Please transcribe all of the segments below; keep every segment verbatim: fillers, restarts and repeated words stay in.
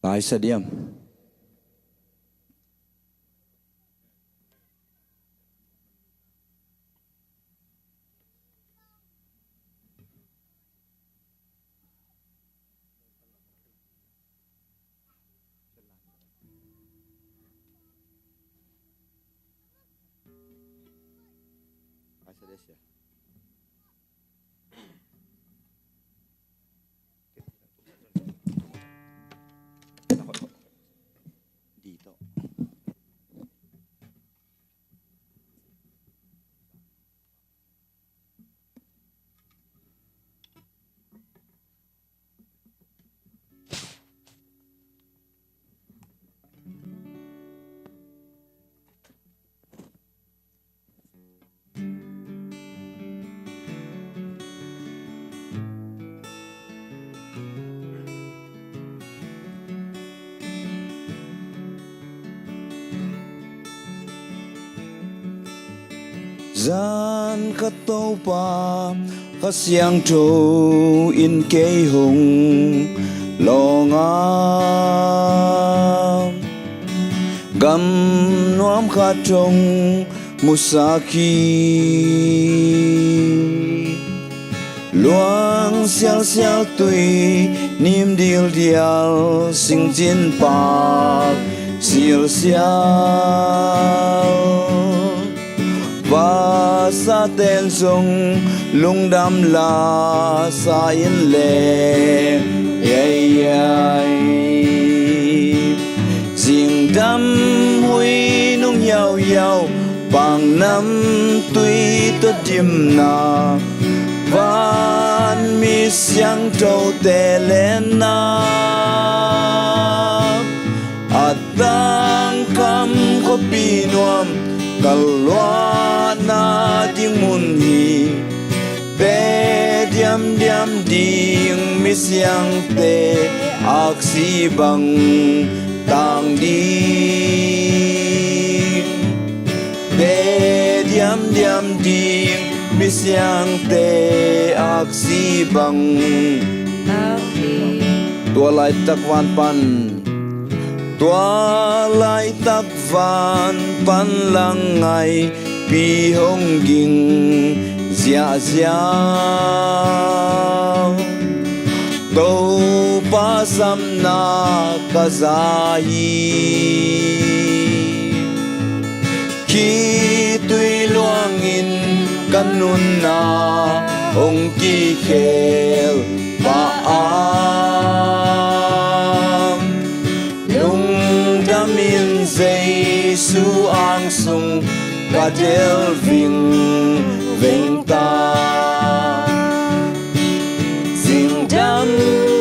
Ai sa diam. Zan khat Topa Kha Siangtho in kei hong lawng a, gam nuam khat hong musak hi. Luang sialsial, tui nim dildial, singcin pak silsial, vasaten zong lungdam lasa in leng ei ei. Zingdam hui nung yauyau, paknamtui tawh dimna, vanmi siangthote lenna, a tangkham khuapi nuam, kalluahna ding mun hi. Pe diamdiam ding misiangte aksi bang tang ding. Pe diamdiam ding misiangte aksi bang tang ding. Tua laitak van pan, tua laitak van pan langngai pi hong ging ziahziah. Topa sapna ka za hi. Khitui luangin ka nunna hong kikhel pah a, lungdamin Jesu ang sung ka del vingveng ta. Zingdam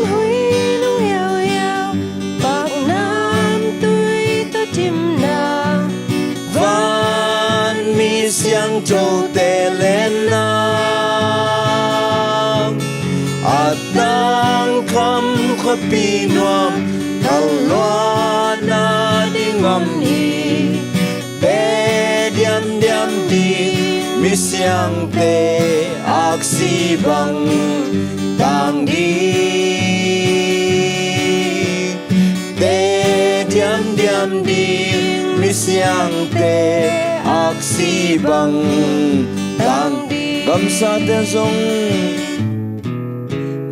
hui nung yauyau, paknamtui tawh dimna, vanmi siangthote lenna, a tangkham khuapi nuam, kalluahna ding om hi. Pe diamdiam ding misiangte aksi bang tang ding. Pe diamdiam ding misiangte aksi bang tang ding. Gamsaten zong,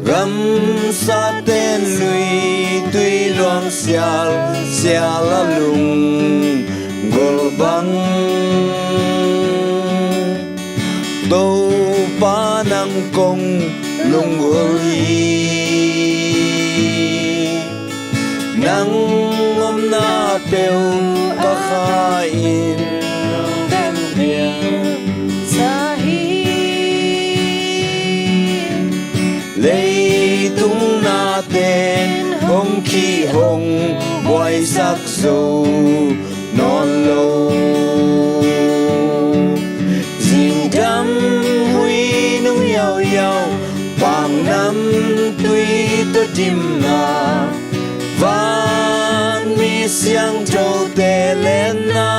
gamsaten lui tui luang sialsial a lunggulh bang, Topa nang kong lunggulh hi. Nang omna peuh ka kha in lungdam piang sa hi. Leitung naten hong khih hong buaisak zo nawn lo. Zingdam hui nung yauyau, paknamtui tawh dimna, vanmi siangthote lenna,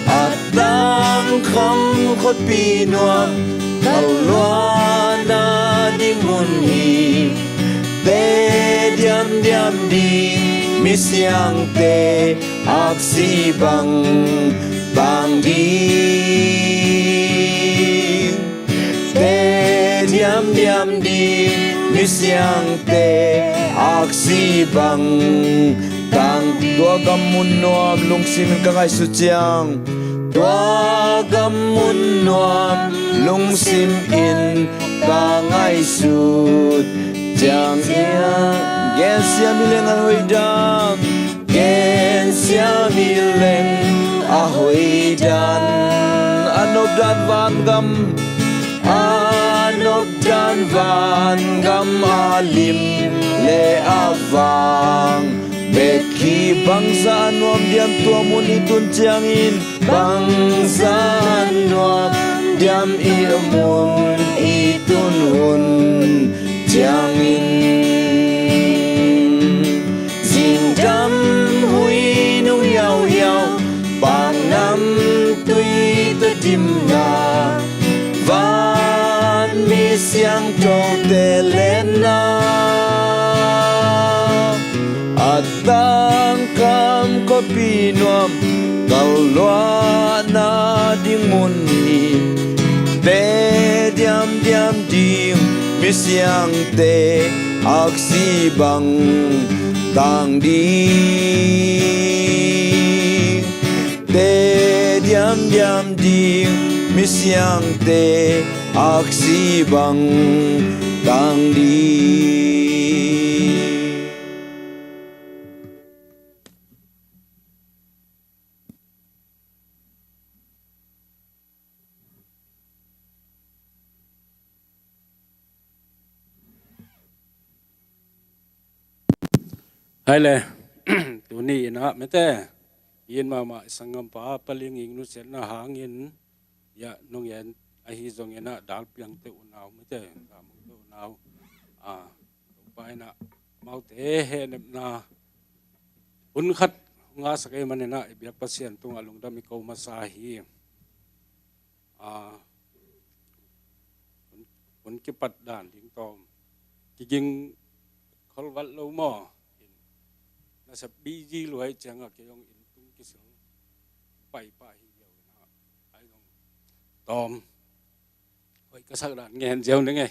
a tangkham khuapi nuam, kalluahna ding mun hi. Te diamdiam ding misiangte aksi bang tang ding. Te diamdiam ding misiangte aksi bang tang. Tua gam mun nuam lungsim in ka ngaihsut ciang, tua gam mun nuam lungsim in ka ngaihsut ciang, ciang. Gensia mileng a hoih dan, gensia mileng a hoih dan, a nopdan vangam, a nopdan vangam a lim le a vang bek hi. Bangzah a nuam diam tua mun i tun ciangin, bangzah a nuam diam i mun i tun hun ciangin. Zingdam huih nung hiauhiau, pangnam tui tawh dimna, van mi siangthote lenna, a tangkam khuapi nuam kalluahna ding mun hi. Te diamdiam ding misiangte aksi bang tang ding. Te diamdiam ding misiangte aksi bang tang ding. Hai le, tuni in ah mete, in mahmah i sanggampa Paling Ing nusiatna hangin, ya, nong en ahi zongin ah, dalpiangte unau mete, damongte unau, a, Topa in ah amaute hehnepna hun khat hong ngahsak ahih manin ah, i biak Pasian tungah lungdam i ko masa hi. A, hun, hun kipat dan ding tawm kiging kholvat lo maw? Nasep busy lua ahih ciangah kei zong inn tung kisil pai pah hi ziau in ah, ai zong tawm hoih ka sak dan ngen ziau ning ei.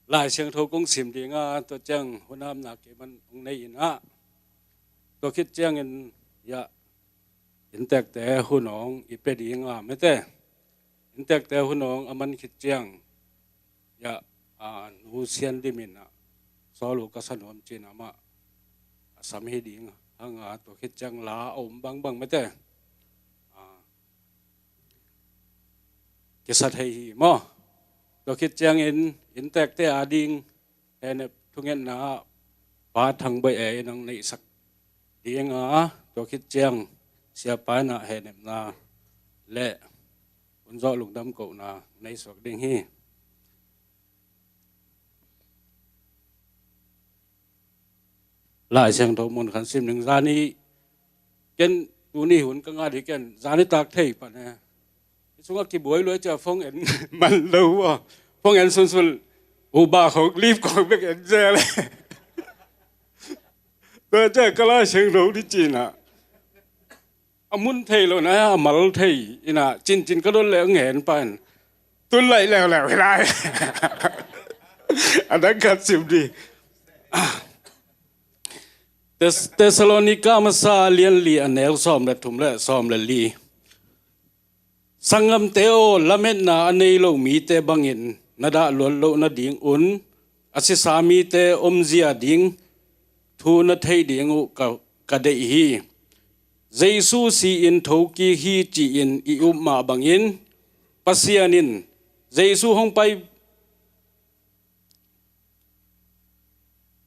Lai Siangtho kong sim ding a, tua ciang hun hamna kei man hong nei in ah, tua khit ciangin, ya, inntekte hun hong i pia ding a mete. Inntekte hun hong a man khit ciang, ya, a, Nu Sian Dim in ah sawl uh ka sa nuam ci-in amah a sam hi ding hang a, tua khit ciang la a om bangbang mete, a, kisa thei hi maw? Tua khit ciangin inntekte ading hehnep thungetna ah Pa Thang Bawi E in hong neihsak ding a, tua khit ciang siapa in ah hehnepna le hun zawh lungdam kohna nei suak ding hi. Lai Siangtho mun khat sim ning. Zani ken tuni hun ka ngah ding ken zani tak thei pan e. Hi sungah kibuai lua cia phone en man lo a. Phone en sunsun Uber khawng, Lyft khawng bek en zel e. Tua cia ka Lai Siangtho ding ci-in ah, a mun thei lo na, a mal thei in ah, cincin ka dot leh a ngen pan tun laih leuleu hi lai. A dang khat sim dih. Tes-, Thessalonica masa lian li a neu sawm le thum le sawm le li. Sanggamte aw, lametna a nei lo mite bangin na dah luat loh nadingun a sisa mite omzia ding thu na theih ding uh ka, ka deih hi. Jesu si-in thokik hi ci-in i up mah bangin, Pasian in Jesu hong pai,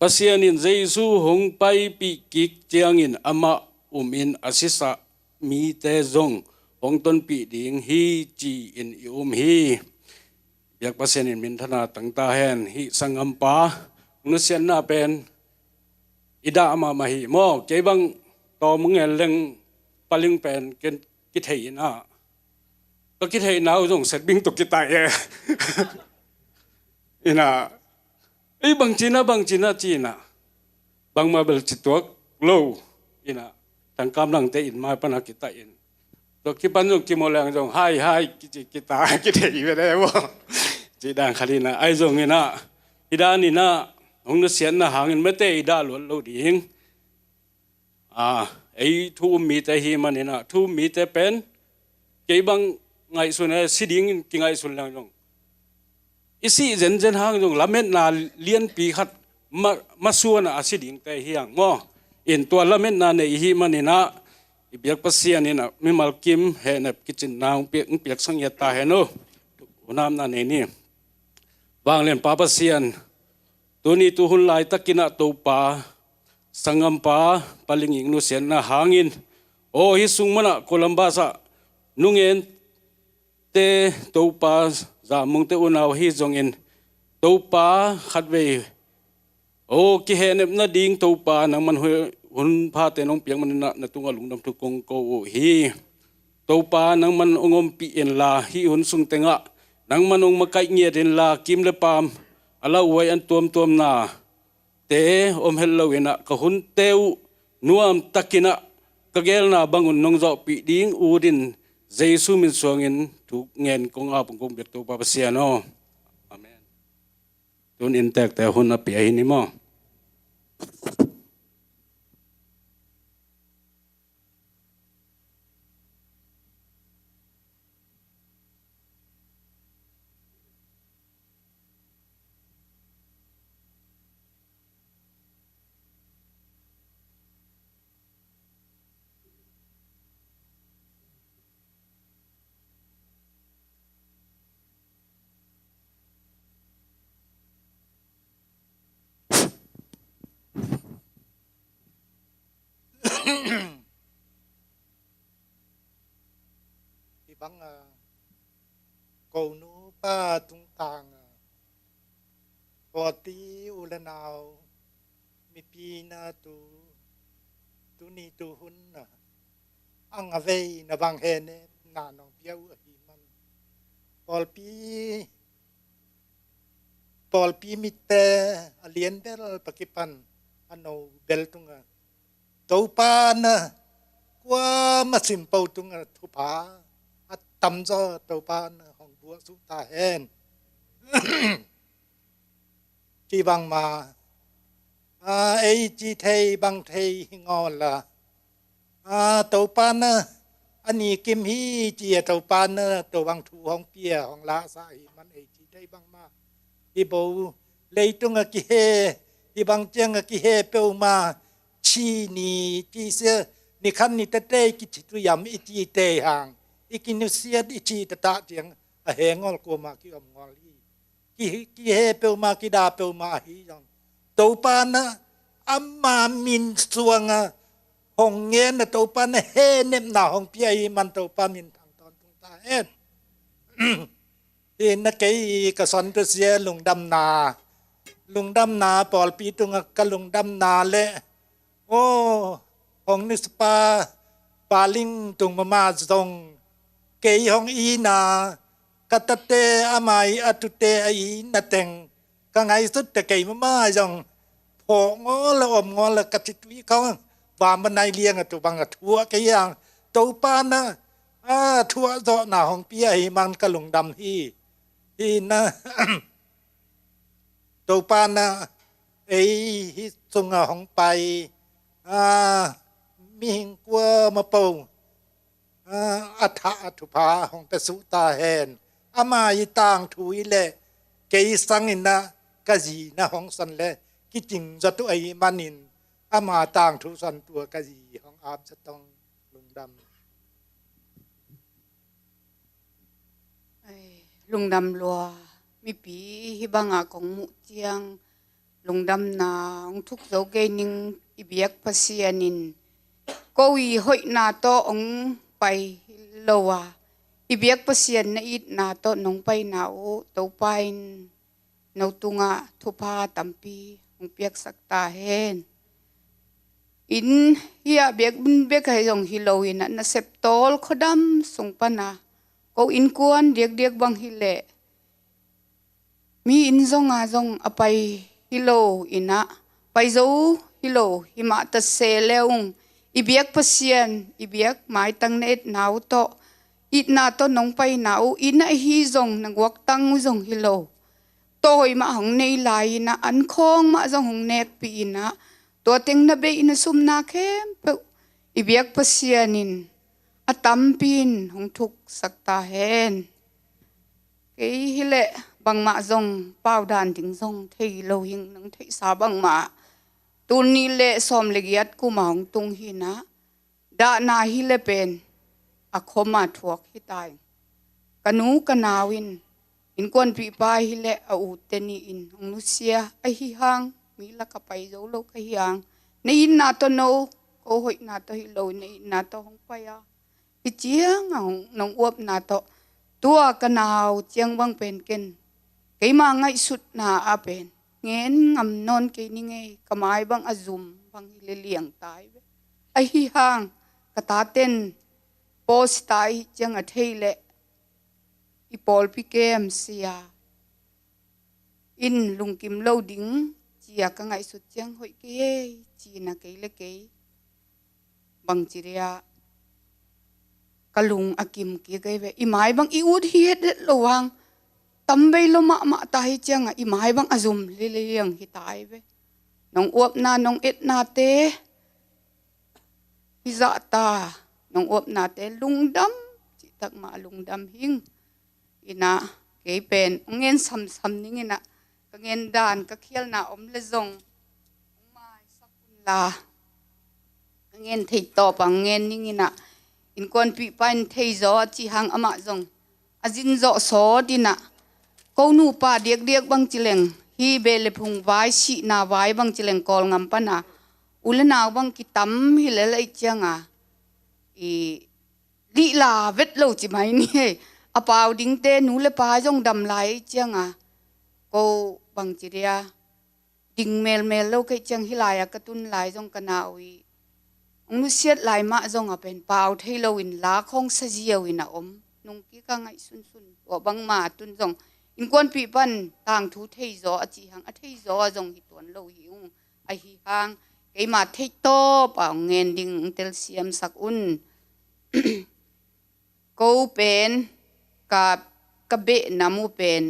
Pasian in Jesu hong paipih kik ciangin amah umin a sisa mite zong hong tonpih ding hi ci-in i um hi. Biak Pasian in minthana tang ta hen. Hih sanggampa nusiatna pen i dah mahmah hi maw? Kei bang tawm ngen leng Paling pen ken kithei in ah, ka kitheihna uh zong setbing tuk kitai e. In ah, Ei, bangci na, bangci na, ci-in ah, bangmah bel ci tuak lo in ah, Thangkam Langte inn mai pan a kitah in, tua kipan zong Kim Aw Liang zong hai hai kici kita kithei ve de maw. Cih dan khat in ah, ahi zongin ah, hih dan in ah hong nusiatna hangin mate i dah luat lo ding. Ei thu um mite hi manin ah, thu um mite pen kei bang ngaihsun e, si dingin kingaihsun leng zong, i sih zenzen hang zong lametna lianpi khat ma, masuan ah a si dingte hi hang maw. In tua lametna nei i hih manin ah, i biak Pasian in ah mimal kim hehnep kicinna hong piak, hong piaksak ngiat ta hen aw. Hunamna nei ni. Vanglianpa Pasian, tuni tuhun laitakin ah Topa, sanggampa Pa Ling Ing nusiatna hangin, aw, hih sung manah Columbus ah nungente Topa, Zamungte unau ahi zongin, Topa, khatvei, aw, kihehnep nading Topa, nangman hu-, hun phate nong piak manin ah na tungah lungdam thu kong ko uh hi. Topa, nangman hong ompih inla, hih hun sung tengah nangman hong makaih ngiat inla, kim le paam a lauhuai an tuamtuamnate om het lo in ah, ka hunte uh nuamtakin ah ka geelna bangun nong zawhpih ding ut in, Jesu min suangin thu ngen kong ap, kong biak, Topa Pasian aw. Amen. Tun inntekte hun a pia hi ni maw. Hih bang a, ko nupa tungtang a, pawlpi u le nau, mipi na tu, tuni tuhun a, a ngavei na bang hehnepna nong pia uh ahih man, pawlpi, pawlpi mitte a lian bel pa kipan a no bel tung a, Topa na kuamah simpo tung a thupha a tamzaw Topa na hong buak suk ta hen. Ci bangmah, a, ei ci thei bang thei hi ngawl a, a, Topa na a ni kim hi ci a, Topa na tua bang thu hong pia hong lahsa hi man, ei ci thei bangmah hi bo. Leitung a kihe, hih bang ciang a kihe peuhmah, ci ni ci sia, ni khan ni tete i kici tuiam i ci tei hang, i kinusiat i ci tatah ciang a he ngawl, kuamah ki-om ngawl hi. Ki, kihe peuhmah, kida peuhmah ahi zong, Topa na ama min suang a hong ngen a, Topa na hehnepna hong pia ahih man Topa min thang tawntung ta hen. Hi na, kei ka son tu sia lungdamna, lungdamna, pawlpi tungah ka lungdamna le, aw, hong nusiatpa Pa Ling Tung mama zong kei hong itna, ka tate, ama i a tute a itna teng ka ngaihsut teh kei mama zong phawk ngawl a, om ngawl a, ka citui khawng va ma nai liang a, tu bang a thuak kei ang. Topa na a thuak zawhna hong pia ahih man ka lungdam hi. Hi na, Topa na ei hih sungah hong pai, a, mihing kuamah po, a, a thah a thupha hong pia suk ta hen. Ama i tangthu i le kei sangin a ka zi na hong san le kicing zaw tu ahih manin, ama tangthu san tua ka zi hong ap zaw tong. Lungdam. Ai, lungdam lua. Mipi hih bangah kong muh ciang lungdamna hong thuk zo kei ning. I biak Pasian in ko i hoihna tawh hong pai lo a, i biak Pasian na itna tawh nong paina uh Topa in no tungah thupha tampi hong piaksak ta hen. Inn hi a, biakinn bek ahi zong hi lo in a, nasep tawl khuadam sung pan a ko innkuan diakdiak bang hi leh, mi inn zong a zong a pai hi lo in ah, pai zo hi lo, hi mah ta se le ung, i biak Pasian, i biak maitang na etna uh tawh, itna tawh nong paina uh, itna ahi zong na guaktang uh zong hi lo. Tawi mah hong nei lai in ah, an khawng mah zong hong nekpih in ah, tua teng na beih na sumna khempeuh i biak Pasian in a tampi in hong thuksak ta hen. Kei hi leh bangmah zong pau dan ding zong thei lo hing, nong theihsa bangmah tul nih le sawm le giat kum a hong tung hi in ah, dahna hi leh pen a khom a thuak hi ta ing. Ka nu ka nau in innkuanpihpa hi leh a ute nih in hong nusia ahi hang, mi lak ah pai zo lo ka hi hang, na itna tawh no, ko hoihna tawh hi lo, na itna tawh hong pai a, hi ciang a hong nong uapna tawh, tua ka nau ciang bang pen ken keima ngaihsutna ah pen ngen ngam nawn kei ning ei, ka mai bang a zum bang hi leh liang ta hi ve. Ahi hang ka taten pawl si ta hi ciang a thei leh i pawlpi kem sia in lungkim lo ding ci a ka ngaihsut ciang hoih kei ei, ci in ah kei le kei bangci dia ka lung a kim kik ei ve. I mai bang i ut hi het het lo hang, tam bei lo mahmah ta hi ciang a i mai bang a zum liliang hi ta hi ve. Nong uapna nong etnate hi zah ta, nong uapnate lungdam, cihtak mah a lungdam hing. In ah kei pen hong ngen samsam ning in ah, ka ngen dan ka khialna om le zong hong maisak un la, ka ngen thei tawp a hong ngen ning in ah, innkuanpihpa in thei zaw a cih hang amah zong a zin zawh sawt in ah, ko nupa diakdiak bang ci leng, hi beh le phung vai, sihna vai bang ci leng, Kawlngam pan a u le nau bang kitam hi lel ahih ciang a, i lihla vet lo ci mai ni hei. A pau dingte nu le pa zong dam lai ahih ciang a, ko bangci dia ding melmel lo ka hih ciang, hih lai a ka tun lai zong ka nau i hong nusiat lai mah zong a pen pau thei lo in la khawng sa ziau in a om. Nung kik a ngaihsunsun, tua bangmah a tun zong innkuanpihpa in tangthu thei zaw a cih hang, a thei zaw a zong hi tuan lo hi ung. Ahi hang keima theih tawp a hong ngen ding hong telsiamsak un. Ko pen ka, ka behnam uh pen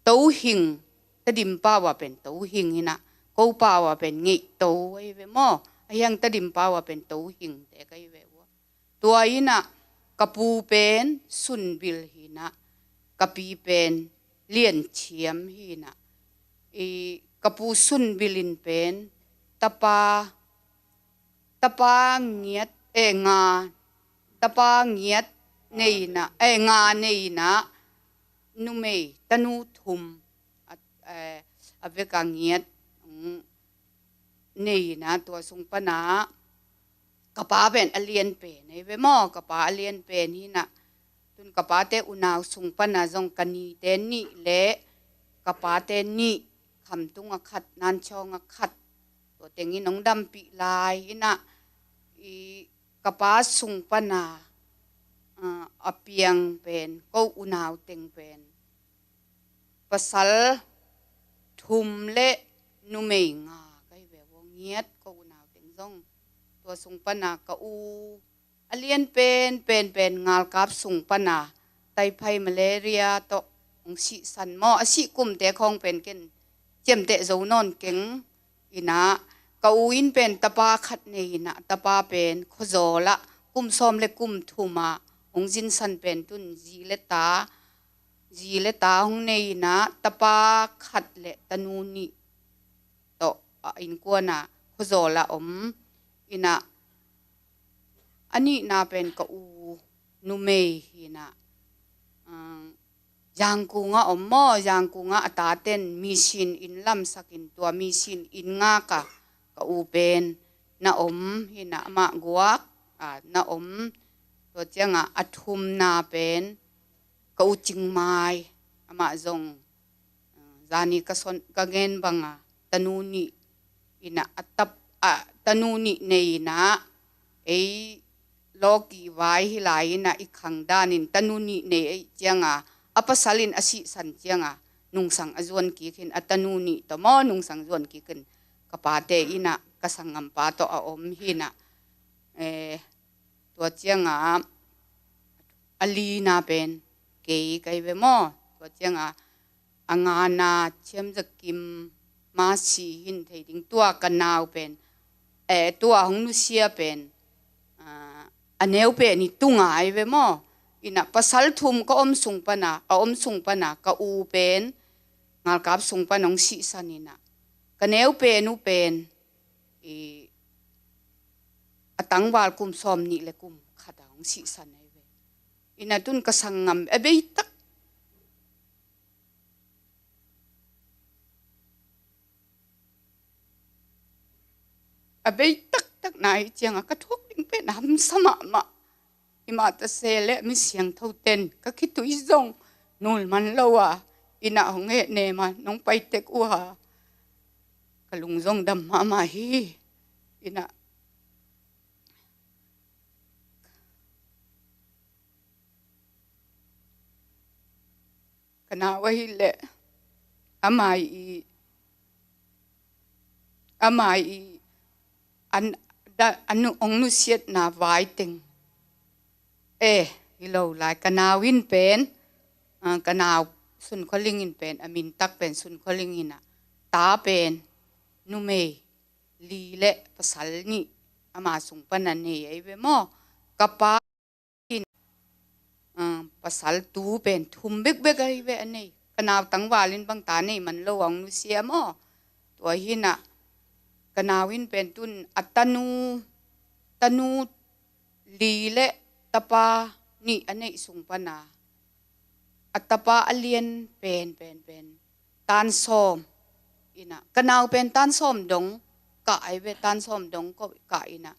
Tohing, Tedim pau a pen Tohing hi in ah, ko pau a pen Ngeihto ahi ve maw. Ahi hang Tedim pau a pen Tohing te ka hi ve uh. Tua in ah ka pu pen Sunbil hi in ah, ka pi pen Lianthiam hi in ah, i ka pu Sunbil in pen tapa, tapa ngiat, eh, nga, tapa ngiat nei in ah, eh, nga nei in ah, numei tanu thum a, eh, a vek a ngiat, mm, nei in ah, tua sung pan a ka pa pen a lian pen ahi ve maw. Ka pa a lian pen hi in ah, tun ka pate unau sung pan a zong ka nite nih le ka pate nih, Khamtung a khat, Nanchawng a khat, tua teng in hong dampih lai in ah, i ka pa sung pan a, ah, a piang pen, ko unau teng pen pasal thum le numei nga ka hi ve uh. Ngiat, ko unau teng zong. Tua sung pan a ka u a lian pen, pen, pen ngalkap sung pan a typhoid, malaria tawh hong sihsan maw. A sih kumte khawng pen ken ciamteh zo nawn keng. In ah ka u in pen tapa khat nei in ah, tapa pen Khuazawl ah kum sawm le kum thum ah hong zinsan pen tun zi le ta, zi le ta hong nei in ah, tapa khat le tanu nih tawh a innkuan ah Khuazawl ah om. In ah a nihna pen ka u numei hi in ah, ah, Zangkung ah om maw. Zangkung ah a taten mission inn lamsak in, tua mission inn ngak a ka u pen na om hi in ah, amah guak, ah, na om. Tua ciang a a thumna pen ka u Cing Mai, amah zong, ah, zani ka son, ka ngen bang a tanu nih in ah, a tap, ah, tanu nih nei in ah, ei lawki vai hi lai in ah, i khang dan in tanu nih nei ahih ciang a, a pasal in a sihsan cianga nungsang a zuan kik hin, a tanu nih tawh maw nungsang zuan kik hin, ka pate innah ka sanggampa tawh a om hinah, eh, tua cianga a lina pen kei kai ve maw? Tua cianga a ngana Thiam Za Kim Masi hin thei ding, tua ka nau pen, eh, tua hong nusia pen, ah, a neu pen i tunga ai ve maw? Innah pasal thum ka om sung pana, a om sung pana ka u pen ngalkap sung pana hong sihsan innah ka neu pen u pen i a tangval kum sawm nih le kum khata hong sihsan ai ve. Innah tun ka sanggam a beitak a bei taktak na i cianga ka thuak ding pen a hamsa mahmah. I mah tase le mi siangtho ten ka khitui zong nul man lo a, innah hong heh nema nong pai tek uh a, ka lung zong dam mahmah hi. Innah ka nau ahih leh ama i, ama i an, da, anu, ong nusiatna vai teng e hi lo lai. Ka nau in pen, ah, ka nau Sun Khua Ling in pen, a min tak pen Sun Khua Ling in a, ta pen numei li le pasal nih ama sung pana nei ai ve maw? Ka pa in, ah, pasal tu pen thum bekbek ahi ve a nei. Ka nau tangval in bang ta nei man lo a hong nusia maw? Tua hinah ka nau in pen tun a tanu, tanu li le tapa nih a neih sung pana a tapa a lian pen, pen, pen tan sawm innah, ka nau pen tan sawm dong kah ai ve, tan sawm dong kah innah,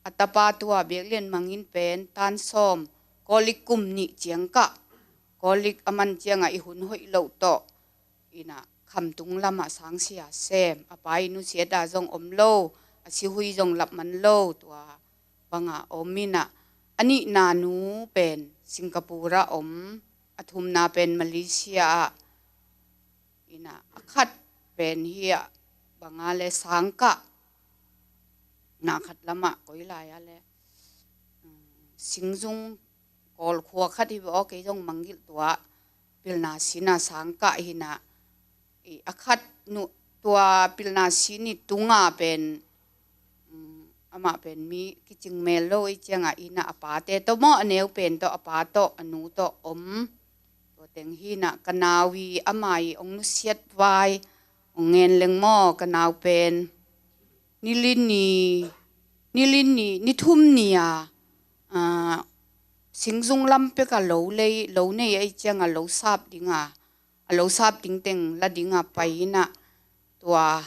a tapa tua Biak Lian Mang in pen tan sawm, Kawlik kum nih ciang kah, Kawlik a man cianga i hun hoih loh tawh innah khamtung lamah sangsia sem, a pa i nusiata zong om lo, a sihui zong lap man lo, tua banga om innah, a nihna nu pen Singapore a om, a thumna pen Malaysia ah innah, a khat pen hi a banga le sangkah na khat lamah koi lai a le, um, Singzung Kawlkhua khat hi ve aw, kei zong mangilh tua pilna sina sangkah hinah, i, a khat nu, tua pilna sin i tunga pen, um, amah pen mi kicing mel lo i cianga innah a pate tawh maw, a neu pen tawh, a pa tawh, a nu tawh om. Tua teng hinah ka nau i ama i ong nusiat vai ong ngen leng maw, ka nau pen nilini, nilini, nithum ni a, ah, Singzung lam peka lo lei, lo nei ai cianga lo sap dinga, a lo sap dingteng la dinga pai innah, tua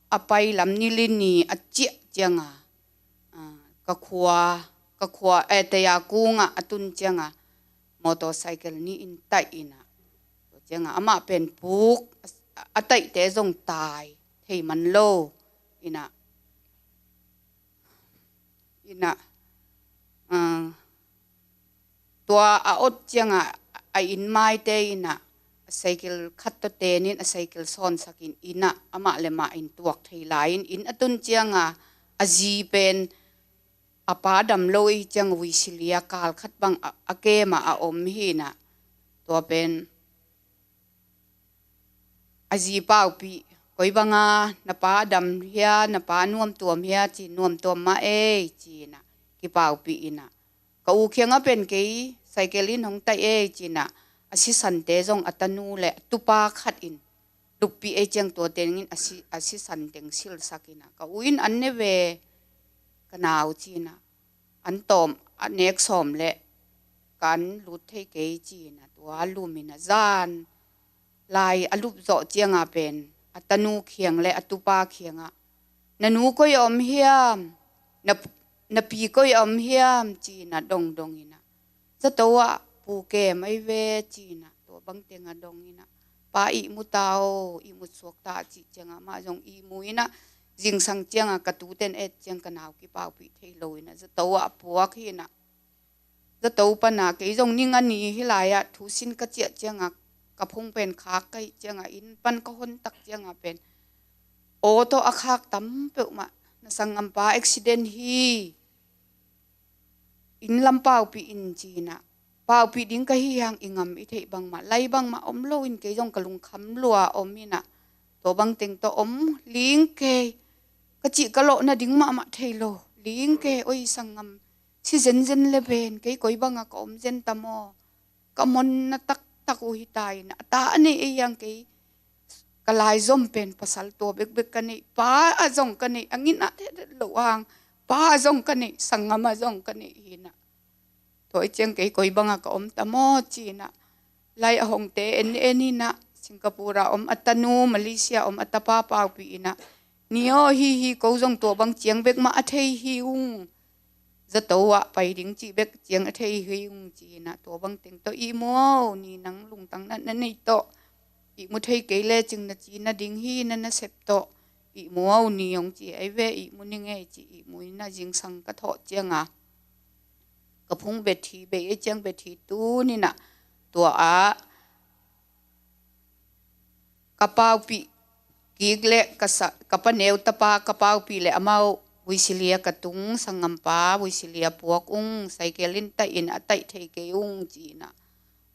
a pai lam nilini a ciah cianga, ah, ka khua, ka khua, eh, taya kungah a tun cianga motorcycle nih in taih innah, tua cianga amah pen puk, a, a taihte zong tai thei man lo innah, innah, ah, tua a ot cianga a inn maite innah a cycle khat tawh tenin a cycle sawnsakin innah amah le mah in tuak thei lai-in inn a tun cianga a zi pen a pa dam lo i cianga vuisilia kal khat bang a, a kema a om hinah, tua pen a zi paupih, koi banga na pa a dam hia, na pa nuamtuam hia ci, nuamtuam mah ei ci-inah kipaupih innah, ka u kiangah pen kei cycle in hong taih ei ci-inah, a sisante zong a tanu le a tupa khat in luppih ei ciang tua tengin a si, a sisan teng silsak innah, ka u in an ne ve ka nau ci-inah, an tawm, a nek sawm le ka an lut thei kei ci-inah, tua lum innah zan lai a lup zawh cianga pen a tanu khiang le a tupa khiangah, na nu koi a om hiam? Na, na pi koi a om hiam? Ci-inah dongdong innah, zato ah pu kem ai ve ci-inah, tua bangteng a dong innah, pa ihmu ta aw, ihmut suak ta cih ciangah mah zong ihmu innah, zingsang ciangah ka tuten et ciang ka nau kipaupih thei lo innah zato ah puak hinah, zato pana kei zong ning a ni hi lai-ah thusin ka ciah ciangah ka phung pen khak ka hih ciangah inn pan ka hontak ciangah pen aw tawh a khak tam peuhmah, na sanggampa accident hi, inn lam paupih in ci-inah, paupih ding ka hi hang i ngam i theih bangmah, lai bangmah om lo in kei zong ka lungkham lua om inah, tua bangteng tawh om ling kei, ka cih ka lawh nading mahmah thei lo ling kei, oi sanggam, si zenzen le pen kei koi bangah ka om zen ta maw? Ka monna taktak uh hi ta inah, a ta a neih ei hang kei ka laizom pen pasal tua bekbek ka neih, pa a zong ka neih, a ngin a thei lo hang pa a zong ka neih, sanggam a zong ka neih hi inah, tua i ciang kei koi bangah ka om ta maw ci inah, lai a hongte en en inah, Singapore a om a tanu, Malaysia a om a tapa paupih inah, ni aw hi hi, ko zong tua bang ciang bek mah a thei hi ung, zato ah pai ding cih bek ciang a thei hi ung ci inah, tua bangteng tawh ihmu aw ni, nang lungtang na na neih tawh ihmu thei kei lecin na ci nading hi, na nasep tawh ihmu aw ni hong ci ei ve, ihmu ning ei ci, ihmu inah zingsang ka thawh ciangah ka phung bethi bei ei ciang bethi tun inah, tua ah ka paupih kik le ka sa-, ka paneu tapa ka paupih le amau Vuisilia ka tung, sanggampa Vuisilia puak ung, saikel in taih in a taih thei kei ung ci inah,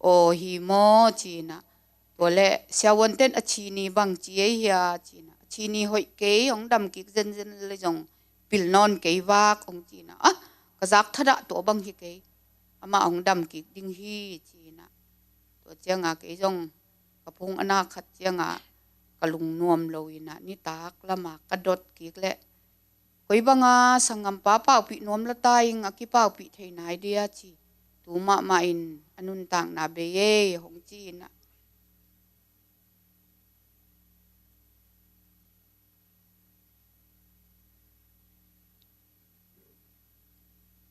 aw hi maw ci inah, tua le siavuanten a chini bang ci ei hia ci inah, a chini hoih kei, hong dam kik zenzen le zong pil nawn kei vak hong ci inah, ah, ka zak thadah tua bang hi kei, amah hong dam kik ding hi ci inah, tua ciangah kei zong ka phung a na khat ciangah ka lungnuam lo inah, nitak lamah ka dot kik le, koi banga sanggampa paupih nuam la ta ing, a kipaupih thei nai dia ci, tu mahmah in a nuntakna bei ei hong ci inah,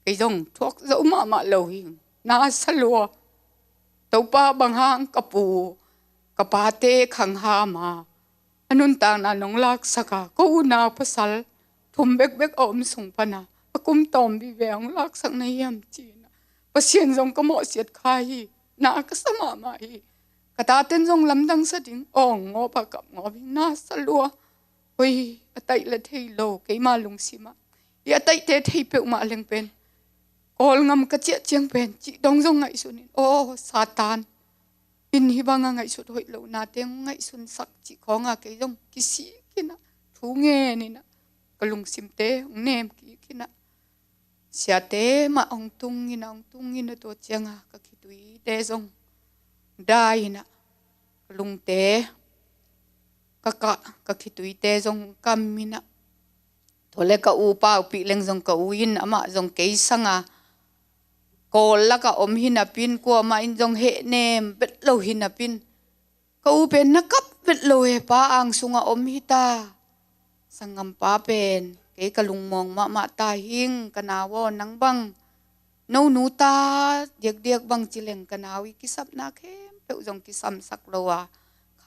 kei zong thuak zo mahmah lo hi, na sa lua. Topa, bang hang ka pu ka pate khangham a, a nuntakna nong laksak a, ko unau pasal thum bekbek a om sung pana a kum tawm vive hong laksak na hiam ci inah, Pasian zong ka mawhsiat kha hi, na ka sa mahmah hi. Ka taten zong lamdang sa ding awng ngawp a kap ngawp hi, na sa lua. Hoi, a taih le thei lo, keima lungsimah hi a taihte thei peuhmah leng pen Kawlgam ka ciah ciang pen cih dong zong ngaihsun in, aw Satan in hih banga ngaihsut hoih lohnate hong ngaihsunsak cih khawnga kei zong kisik inah, thu ngen inah, ka lungsimte hong nem kik inah, siate mah hong tung inah, hong tung inah, tua cianga ka khituite zong dai inah, ka lungte ka kah, ka khituite zong kam inah, tua le ka u paupih leng zong ka u in amah zong kei sanga Kawl lakah om hi napin, kuamah in zong hehnem bet lo hi napin, ka u pen na kap bet lo he, pa ang sungah om hi ta. Sanggampa pen kei ka lungmuang mahmah ta hing, ka nau aw, nang bang no nu ta diakdiak bang ci leng ka nau i kisapna khempeuh zong kisamsak lo a,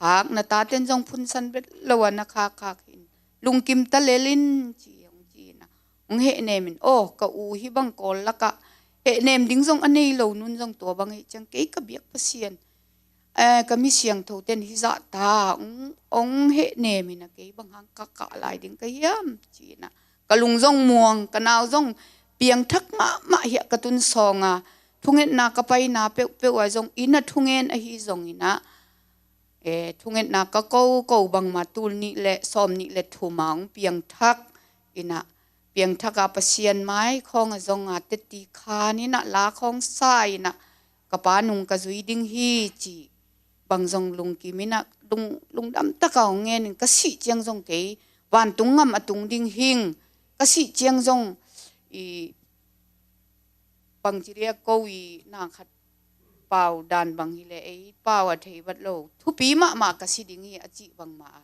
khak na taten zong phunsan bet lo a, na khakkhak hin lungkim ta lel in ci hong ci inah, hong hehnem in, aw ka u hih bang Kawl lakah hehnem ding zong a nei lo, nun zong tua bang hih ciang kei ka biak Pasian, eh, ka mi siangthoten hizah ta hong, hong hehnem inah, kei bang hang ka kah lai ding ka hiam ci inah, ka lung zong muang, ka nau zong piangthak mahmah hiah ka tun sawnga, thungetna ka paina peuhpeuh ah zong, inn a thungen ahi zong inah, eh, thungetna ka ko ko bangmah tul nih le sawm nih le thum a hong piangthak inah, piangthak a Pasian mai khawng a zong a teti khan inah, la khawng sa inah, ka pa nung ka zui ding hi ci bang zong lungkim inah, lung, lungdam taka hong ngen in, ka sih ciang zong kei vantung ngam a tung ding hing, ka sih ciang zong i bangci dia ko i na khat pau dan bang hi le, ei pau a thei vat lo, thupi mahmah ka si ding hi a cih bangmah a,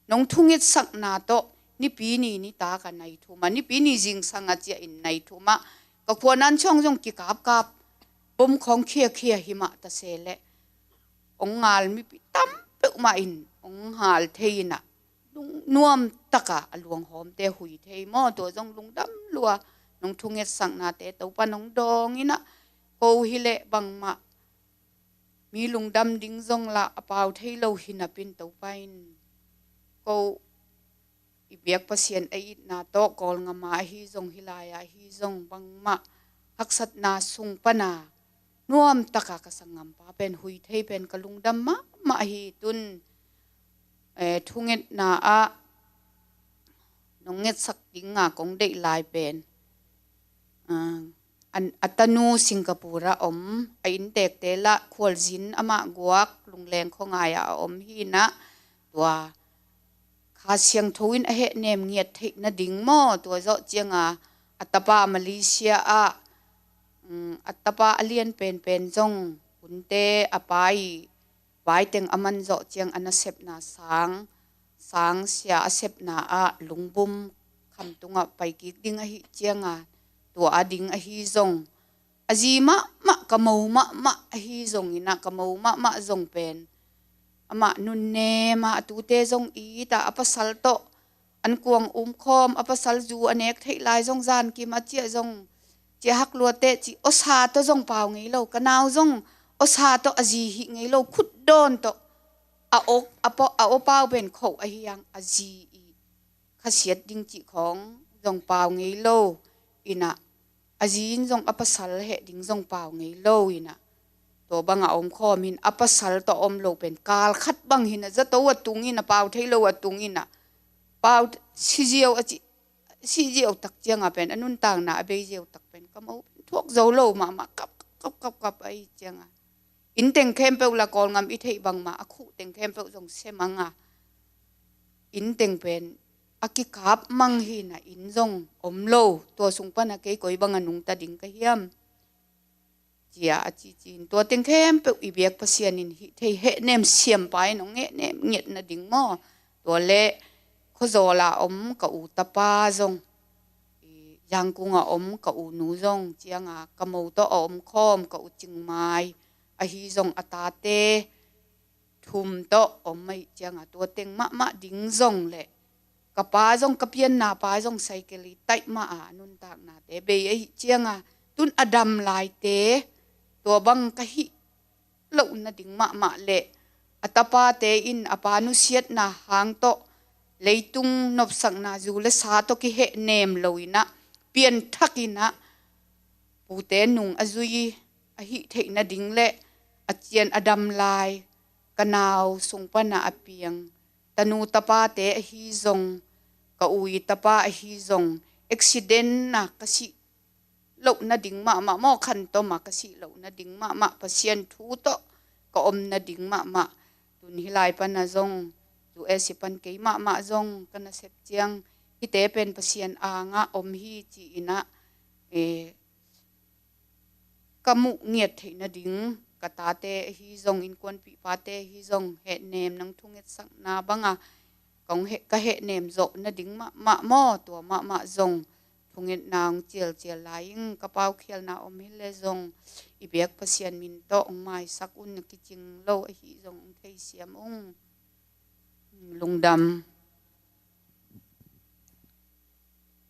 nong thungetsakna tawh Nipi ni nitak a nai thum a, Nipi ni zingsang a ciah in nai thum a, ka khuanan ciang zong kikapkap, bom khawng khiakhia hi mah ta se leh, hong ngal mipi tam peuhmah in hong ngal thei inah, lungnuam taka a luanghawmte hui thei maw, tua zong lungdam lua, nong thungetsaknate Topa nong dawng inah, ko hi leh bangmah mi lungdam ding zong lah a pau thei lo hi napi-in Topa in ko i biak Pasian a itna tawh Kawlngam ah ahi zong, hih lai-ah ahi zong, bangmah haksatna sung pana nuamtaka ka sanggampa pen hui thei pen ka lungdam mahmah hi. Tun, eh, thungetna ah nong ngetsak dinga kong deih lai pen, ah, an, a tanu Singapore ah om, a inntekte lah Khualzin, amah guak Lungleng khuangai ah a om hi-in ah, tua Kha Siangtho in a hehnem ngiat theih nading maw, tua zawh cianga a tapa Malaysia ah, um, a tapa a lian penpen zong hunte a pa i vai teng a man zawh ciang a nasepna sang, sang sia a sepna ah Lungbum khamtungah paikik ding ahih cianga tua a ding ahi zong, a zi mahmah, ka mo mahmah ahi zongin ah, ka mo mahmah zong pen amah nunnem a, a tute zong it a, a pasal tawh an kuang umkhawm, a pasal zu a nek theih lai zong zankim a ciah zong, ciah hak lua teh ci, awsa tawh zong pau ngei lo, ka nau zong awsa tawh a zi hih ngei lo, khutdawn tawh a aw, a paw, a aw pau pen khoh ahi hang, a zi i khasiat ding cih khawng zong pau ngei lo in ah, a zi in zong a pasal heh ding zong pau ngei lo in ah, tua banga omkhawm in, a pasal tawh a om lo pen kal khat bang hi-in ah, zato a tung in ah, pau thei lo a tung in ah, pau siziau a ci, siziau tak cianga pen, a nuntakna a bei ziau tak pen ka mo pen thuak zo lo mahmah, kap, kap, kap, kap, kap ahi cianga, inn teng khempeuh lah Kawlngam i theih bangmah, a khuh teng khempeuh zong se mang a, inn teng pen a kikap mang hi-in ah, inn zong om lo, tua sung pana kei koi banga nungta ding ka hiam cia a cici-in, tua teng khempeuh i biak Pasian in hih thei, hehnem siampa in hong hehnem ngiat nading maw. Tua leh Khuazawl a om ka u tapa zong, i Yangon a om ka u nu zong cianga, ka mo tawh a omkhawm ka u Cingmai ahi zong, a tate thum tawh om ahih cianga, tua teng mahmah ding zong leh ka pa zong, ka pianna pa zong cycle i taih mah a, a nuntaknate bei ahih cianga, tun a dam laite tua bang ka hih loh nading mahmah leh, a tapate in a pa nusiatna hang tawh leitung nopsakna zu le sa tawh kihehnem lo in ah, pianthak in ah pute nung a zui a hih theih nading leh a cian a dam lai ka nau sung pana a piang tanu tapate ahi zong, ka u i tapa ahi zong, accident a ka sih loh nading mahmah maw, khantom a ka sih loh nading mahmah, Pasian thu tawh ka om nading mahmah. Tun hih lai pana zong, U S i pan kei mahmah zong ka nasep ciang, hihte pen Pasian angah om hi ci-in ah, eh, ka muh ngiat theih nading, ka tate ahi zong, innkuanpihpate ahi zong, hehnem, nang thungetsakna banga kong heh, ka hehnem zawh nading mahmah maw, tua mahmah zong thungetna hong cialcial lai ing. Ka paukhialna om hi leh zong, i biak Pasian min tawh hong maisak un, a kicing lo ahi zong hong theisiam ung. Lungdam.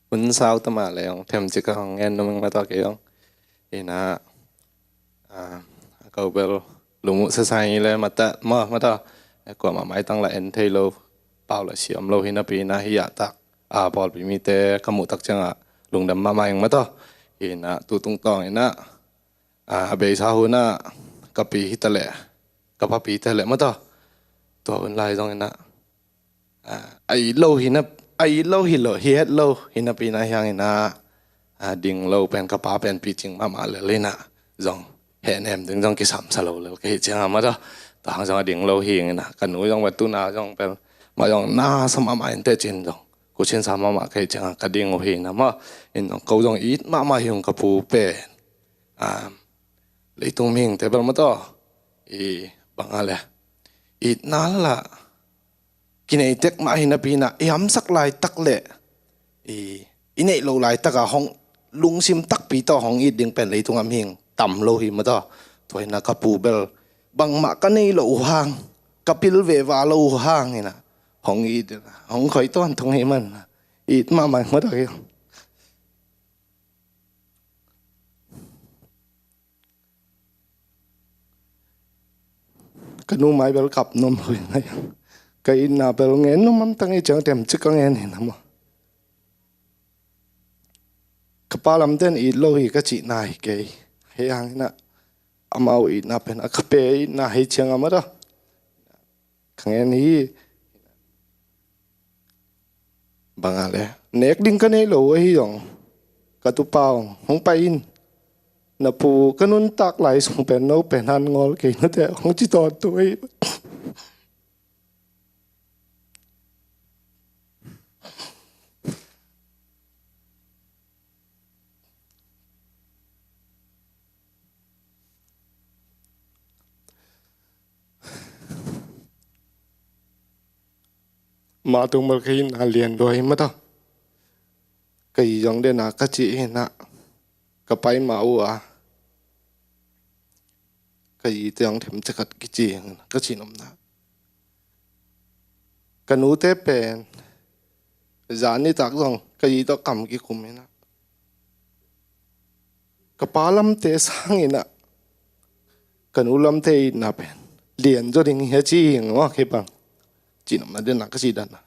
Hun sau ta mah leh hong themcik a hong ngen nuam ing maw taw kei hong. Ina, ah, a ko bel lungmuh sasai le mata maw, maw taw. Kuamah maitang lah en thei lo, pau lah siam lo hi napi ina, hih ah tak, ah, pawlpi mite ka muh tak ciangah lungdam mahmah ing maw taw. Ina, tu tungtawng ina, ah, a beisa hun ah ka pi hi ta leh, ka papi hi ta leh maw taw. Tua hun lai zong ina, ah, a it lo hi na, a it lo hi lo, hi het lo hi napi ina, hiang ina, ah, ding lo pen ka pa pen picing mahmah lel ina, zong hehnem ding zong kisam sa lo lel ka hih ciangah maw taw. Tua hang zong a ding lo hi ina, ka nu zong va tuna zong pen, mah zong na sa mahmah in teh cin zong, kusin sa mahmah ka hih ciangah ka ding uh hi ina maw. In zong ko zong it mahmah hi ung ka pu pen. Ah, leitung mihingte bel maw taw, i bang a le, itna lah kinei tek mah hi napi ina, i hamsak laitak leh i, i neih loh laitak a hong lungsim takpi tawh hong it ding pen leitung a mihing tam lo hi maw taw. Tua ina ka pu bel bangmah ka nei loh uh hang, ka pil veva lo uh hang ina hong it ina, hong khoi tawntung hi man ina, it mahmah maw taw hi. Ka nu mai bel kap nuam lo hi ngai. Ka itna bel ngen nuam, amtang i ciang themcik ka ngen hi na maw. Ka pa lamten it lo hi ka cihna hi kei. Hei hang hi na, amau itna pen a ka pe itna hi ciang a maw ta. Ka ngen hi. Bang a le, nek ding ka nei lo ahi zong, ka tupa hong, hong pai in. Na pu ka nuntak lai sung pen no pen han ngol kei nate hong ci tawntung ahi. Mah tung bel ka itna lian lua hi maw ta. Ka zi zong den a ka ci hi na, ka pai mah uh a, ka zi te zong themcik khat kici hi na, ka ci nuam na. Ka nute pen zan nitak zong ka zi tawh kam kikum hi na. Ka pa lamte sangin ah ka nu lamte itna pen lian zaw ding hi a ci hi ngawk hi bang. Ci nuam na den a ka ci dan a,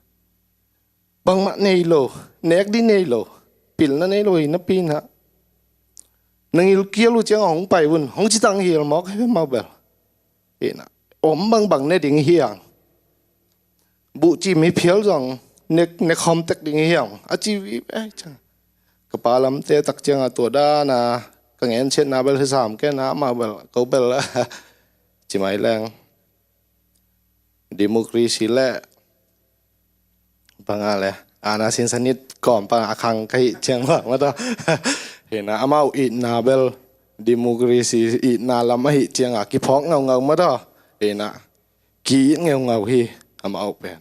bangmah nei lo, nek ding nei lo, pilna nei lo hi napi in ah, na ngilkial uh ciang a hong pai un, hong ci tang hial mawk hi mau bel. Hi na, om bangbang ne ding hi hang. Buhcim hi phial zong nek, nek hawm tek ding hi hang a ci vive ciang. Ka pa lamte tak ciang a tua dan a ka ngen ciatna bel hi sam ken a, amau bel, ko bel ci mai leng. Democracy le bang a le, ana sinsanit kawm pan a khang ka hih ciang bang maw ta. Hi na, amau itna bel democracy itna lam ahih ciang a kiphawk ngaungau maw ta. Hi na, ki-it ngaungau hi amau pen.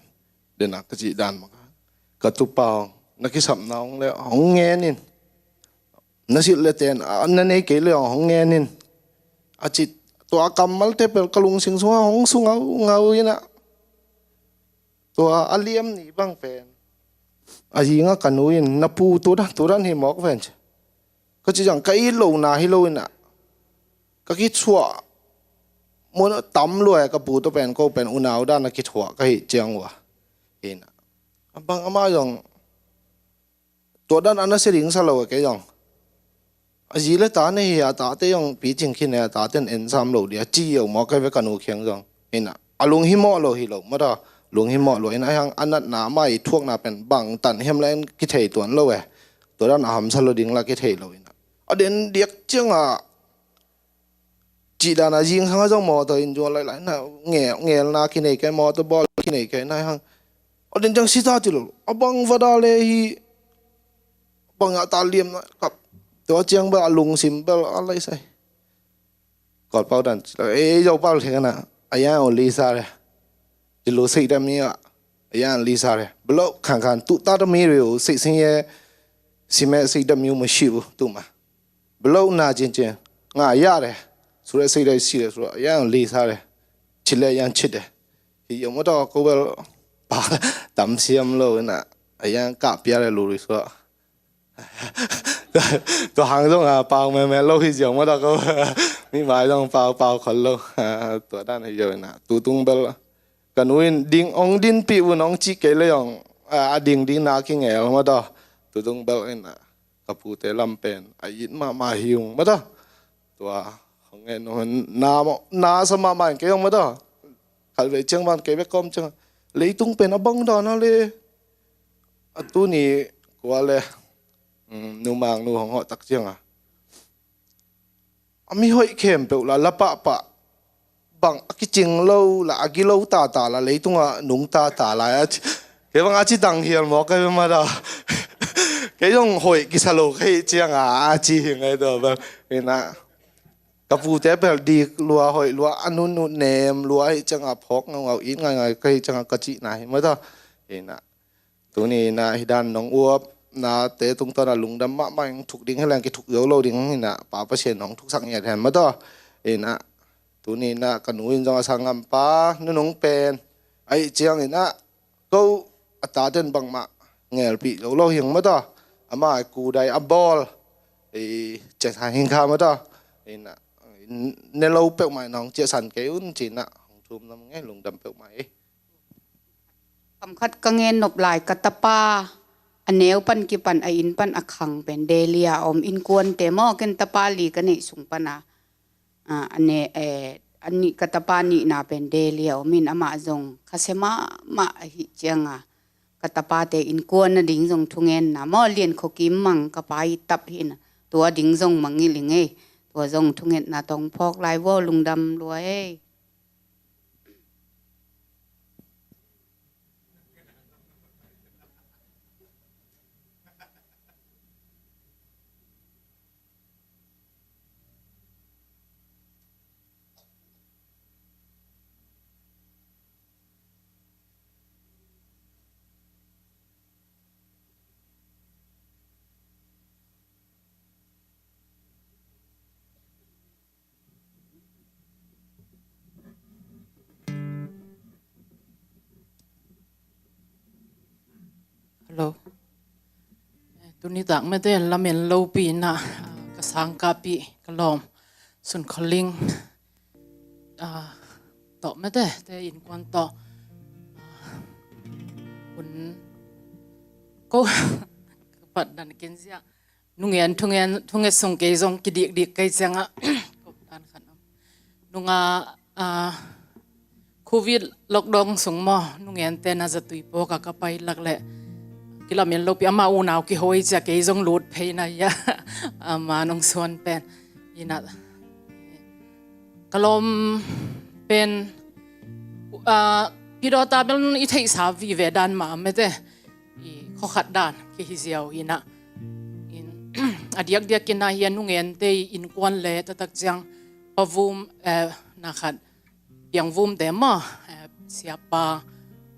Den a ka cih dan mah, ka tupa hong, na kisapna hong le hong ngen in. Na silh le ten a, na nei kei le hong, hong ngen in. A ci, tua kammalte pel ka lungsim sungah hong su ngaungau in ah. Tua a liam ni bang pen, a zingah ka nu in, na pu tua dan, tua dan hi mawk ven ci. Ka ci zang, ka it lo na hi lo in ah, ka kithuah mun tam lua e, ka pu tua pen, ko pen unau dan a kithuah ka hih ciang uh a. Hi na, a bang amah zong tua dan a na sia ding sa lo e, kei zong. A zi le ta nei hi a, tate zong picing khin e, a taten en sam lo ding a ci yo mawk e ve ka nu kiang zong. Hi na, a lunghimawh lo hi lo maw ta. Lunghimawh lo in ah, hang a natna, amah i thuakna pen bang tan hiam le en kithei tuan lo e. Tua dan a hamsa lo ding la kithei lo in ah, a den diak ciang a, cih dan a zingsang a zong mawtaw in zual lailai na, ngel, ngelna kinei kei, mawtaw bawl kinei kei na hang. A den ciang sita ci lo, a bang vada le hi, bang a ta liam na kap. Tua ciang bel a lungsim bel a lai sai. Kawlpau dan ci lo, ei, Zopau thei ka na, a yang o lisa le. Ci lo sei dam mi a, a yang lisa le. Belo khang khang tu ta dam mi reu sei sing ye, sime sei dam mi ma shi bu tu ma. Belo na cin cin, nga ya le. Su le sei dai si le su le, a yang lisa le. Ci le yang ci de. Hi yo maw ta, ko bel pa tam siam lo na, a yang ka pia le lu ri su le. Tua hang zong a pau meme lo hi ziau maw ta ko. Mi mai zong pau, pau khol lo. Tua dan hi ziau ina. Tutung bel ka nu in ding ong dinpih un ong cih kei le zong a ding ding na kingel maw ta. Tutung bel ina, ka pute lam pen a it mahmah hi ung maw ta. Tua hong ngen nuam, na maw, na sa mahmah in kei zong maw ta. Khat vei ciang ban kei bek kawm ciang a, leitung pen a bang dan a le. A tuni kua le, mm, numang nu hong hawh tak ciang a, a mi hoih khempeuh la, la pahpah, bang a kicing lo la, a gilo tata la, leitung a nung tata la a ci. Kei bang a ci dang hial mawk kei bek maw ta. Kei zong hoih kisa lo ka hih ciang a, a ci hi ngai tua bang. Ina, ka pute pel dik lua, hoih lua, a nunnu nem lua, hih ciang a phawk ngaungau, it ngaingai ka hih ciang a ka cihna hi maw ta. Ina, tuni ina, hih dan nong uap nate tungtawn a lungdam mahmah ing, thuk ding hi leng kithuk zo lo ding ina, Pa Pasian nong thuksak ngiat hen maw ta. Ina, tuni ina, ka nu in zong a sanggampa nunung pen a hih ciang ina, ko a taten bangmah ngelpih lo lo hi ung maw ta. Ama kudai a bawl, i, ciahsan hing kha maw ta. Ina, ne lo peuhmah ina hong ciahsan kei un ci ina. Tum na mangei lungdam peuhmah ei. Kamkhat ka ngen nop lai ka tapa a neu pan kipan a inn pan a khang pen Delhi a om innkuante maw ken tapa li ka neih sung pana a ne eh, a nih ka tapa nihna pen Delhi a om in amah zong khasia mahmah ahi cianga ka tapate innkuan nading zong thungenna maw lian khuakim mang ka pa i tap hi na tua ding zong mangngilh i ngei tua zong thungetna tong phawk lai vaw lungdam lua ei. Hello. Tuni tak mete lamen lopi na ka sangkapi ka lawm Sun Kholing tawh mete te innkuan tawh hun ko ka pat dan ken zia nungen thungen thunget sung kei zong kidikdik kei cianga ko dan khan om nunga covid lockdown sung maw nungente na zatui pawka ka pai lak leh kilamen lopi ama unau kihoi cia kei zong lut phei na ia ama nong suan pen ina ka lawm pen pidawta bel i theihsa vive dan mah mete i khawkhat dan kihi ziau ina a diakdiak ina hi a nungente i innkuan le taktak ciang pavum na khat piangvumte maw siapa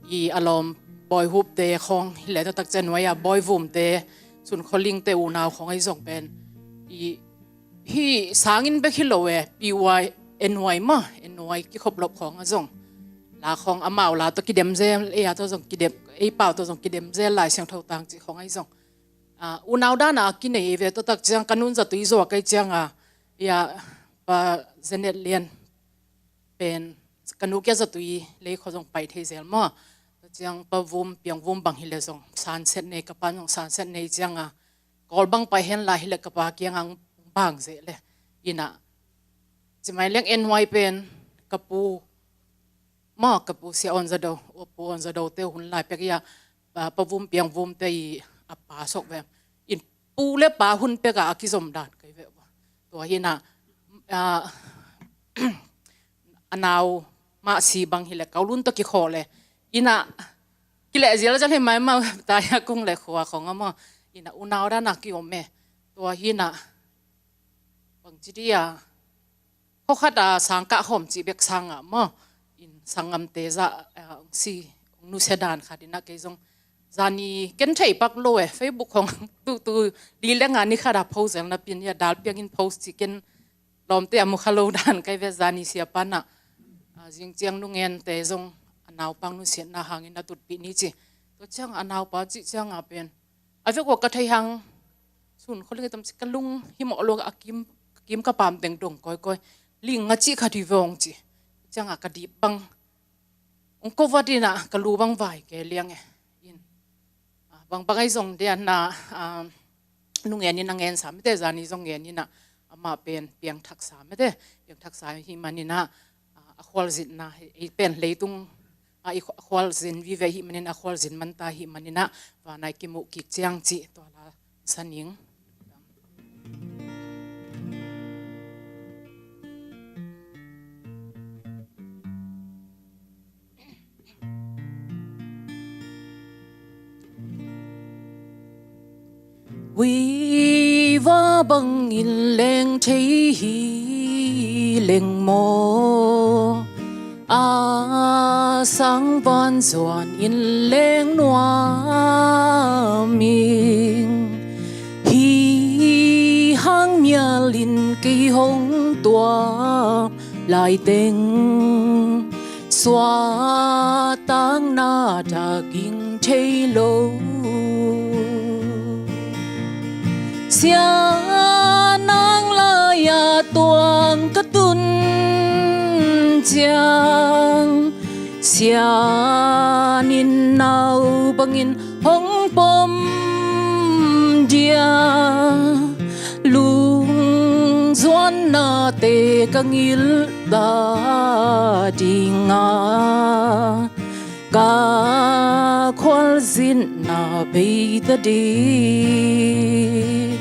i a lawm bawihupte khawng hi le taktak ciang nuai a bawihupte Sun Khawlingte unau khawng ahi zong pen i hi sangin bek hi lo e pi uai enuai maw enuai kikhop lop khawng a zong la khawng amau la tawh kidem zel ei a tawh zong kidem ei pau tawh zong kidem zel Lai Siangtho tang cih khawng ahi zong unau dana a kinei ve tawh tak ciang ka nun zatui zuak ahi cianga ia pa Janet Lian pen ka nu kia zatui lei khaw zong pai thei zel maw tawh ciang pavum piangvum bang hi le zong sanset nei ka pan zong sanset nei cianga kawl bang pai hen lai hi le ka pa kianga bang zeh le ina cimai leng en huai pen ka pu maw ka pu sia on zado pu on zado te hun lai pek ia pavum piangvum te i a pa sok ve in pu le pa hun peka a kizom dan kai ve tua hina a nau mah si bang hi le kaulun to kikhaw le ina kile zial zia le mai ma ta ia kung le khua khong ama ina unau dana kiom e tua hina bang ci dia khawkhata sangkah khawm cih bek sanga maw in sangamte za si nusia dan khat ina kei zong zani ken thei pak lo e Facebook khong tutu di lenga ni khata post el na pin ia dal piangin post ci ken lawmte a mukha lo dan kai ve zani siapa na zing ciang nungente zong a naupang nusiatna hangin a tutpih ni ci tua ciang a naupa cih cianga pen a vek ua ka thei hang Sun Khawling tam ci ka lung hi mawh lo a kim ka kim ka pam teng dong kawikawi ling a cih kha ti vawng ci cianga ka dip bang ong ko vat ina ka lu bang vai ke liang e in bang bang ai zong dia na nungen in a ngen sa mete zani zong ngen ina ama pen piang thak sa mete piang thak sa hi manina a khual zinna ei pen leitung a i khualzin vive hih manin a khualzin manta hih manina vanai kimuh kik ciang cih tua la saning. Hui va bangin leng thei hi leng maw a sang van zuan in leng nuam ing hi hang mial in kei hong tua lai teng suatakna ta ging thei lo. Sia nang lai-a tuang ka tun ciang, Sian in nau bangin hong pom dia. Lungzuannate ka ngilh ta dinga, ka khualzinna bei ta ding.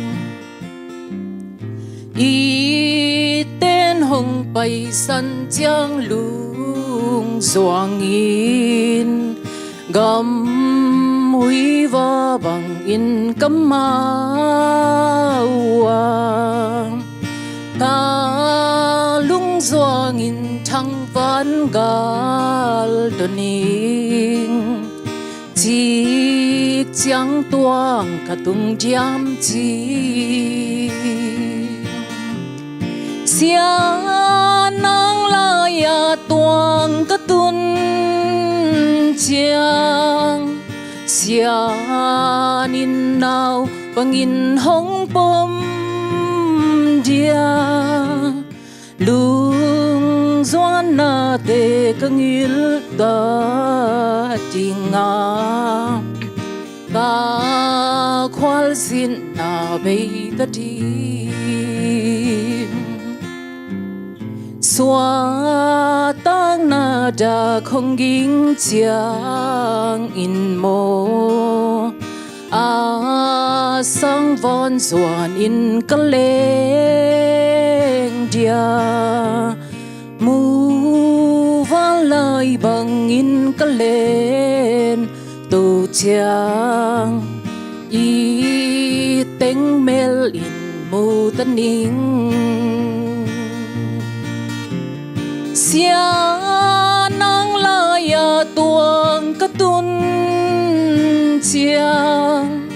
Iten hong paisan ciang lungzuangin, gamhuiva bangin ka mau a, ka lungzuangin thangvan gal doning, cik ciang tuang ka tung diam ci. Sian nang lai-a tuang ka tun ciang, Sian in nau bangin hong pom dia. Lungzuannate ka ngilh ta dinga, ka khualzinna bei ta ding. Suahtakna dak hong ging ciangin maw, a sangvawn zuanin ka leng dia. Muvanlai bangin ka len to ciang, i teng melin mu ta ning. Sian nang lai-a tuang ka tun ciang,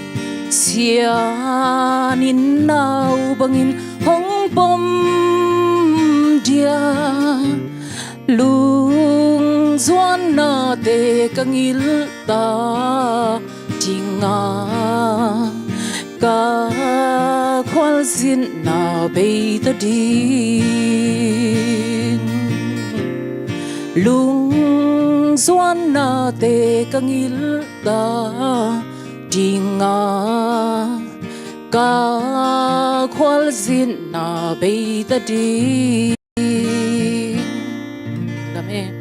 Sian in nau bangin hong pom dia. Lungzuannate ka ngilh ta dinga, ka khualzinna bei ta ding. Lungzuannate ka ngilh ta dinga, ka khualzinna bei ta ding. Amen.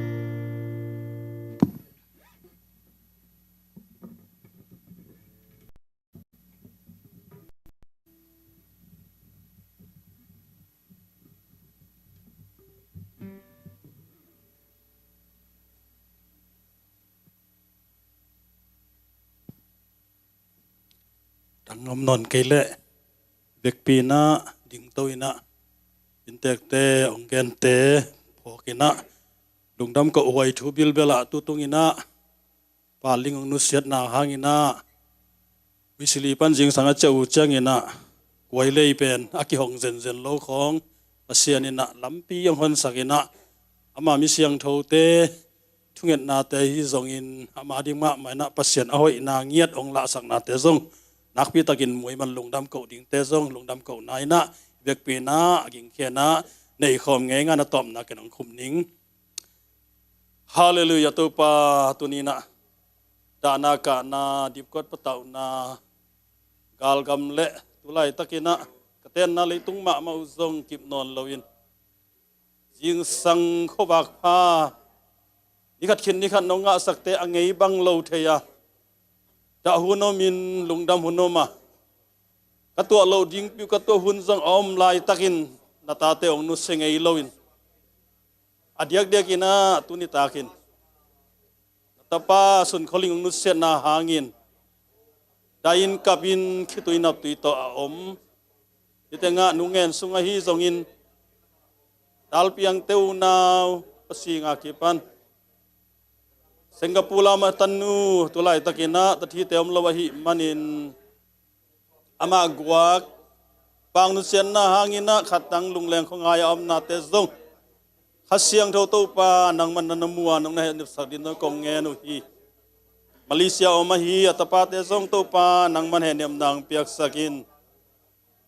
Tang om nawn kei leh, vekpi-in ah, dingto-in ah, inntekte, hong gente phawkin ah, lungdam kohhuai thu bilbel ah, tutung-in ah, Pa Ling hong nusiatna hangin ah, Huisili pan zingsang a ciah uh ciangin ah, kuai lei pen a kihong zenzen lo khawng, Pasian in ah lampi hong honsakin ah, ama mi siangthote thungetnate ahi zongin, ama ding mahmah in ah Pasian a hoihna ngiat hong lahsaknate zong, nakpitakin muaiman lungdam koh dingte zong lungdam kohna in ah, vekpi-in ah, a gingkhia-in ah, nei khawm ngeingai-in ah tawpna ken hong khum ning. Halleluiah, Topa, tuni-in ah dahna kahna, dipkuat patauhna, galgam le tu laitakin ah ka tenna leitung mahmah uh zong kip nawn loin, zingsang khuavak pha, ni khat khin ni khat nong ngahsakte a ngei bang lo thei a, dah hun omin lungdam hun om a, ka tuah loh dingpi uh, ka tuah hun zong a om laitakin, na tate hong nusia ngei loin, a diakdiakin ah tuni takin na tapa Sun Khua Ling hong nusiatna hangin, dai-in, kap-in, khitui naptui tawh a om, hih tengah Nu Ngen Sung ahi zongin, Tal Piangte unau, Pasinga kipan Singapore lam a tannu, tu laitakin ah tathite om lo ahih manin, amah guak, Pa hong nusiatna hangin ah khattang lungleng khuangai a omnate zong, Kha Siangtho Topa, nangman na na mu a, nong na hehniamsak ding zong kong ngen uh hi. Malaysia om ahi a tapate zong, Topa, nangman hehniamna hong piaksak in.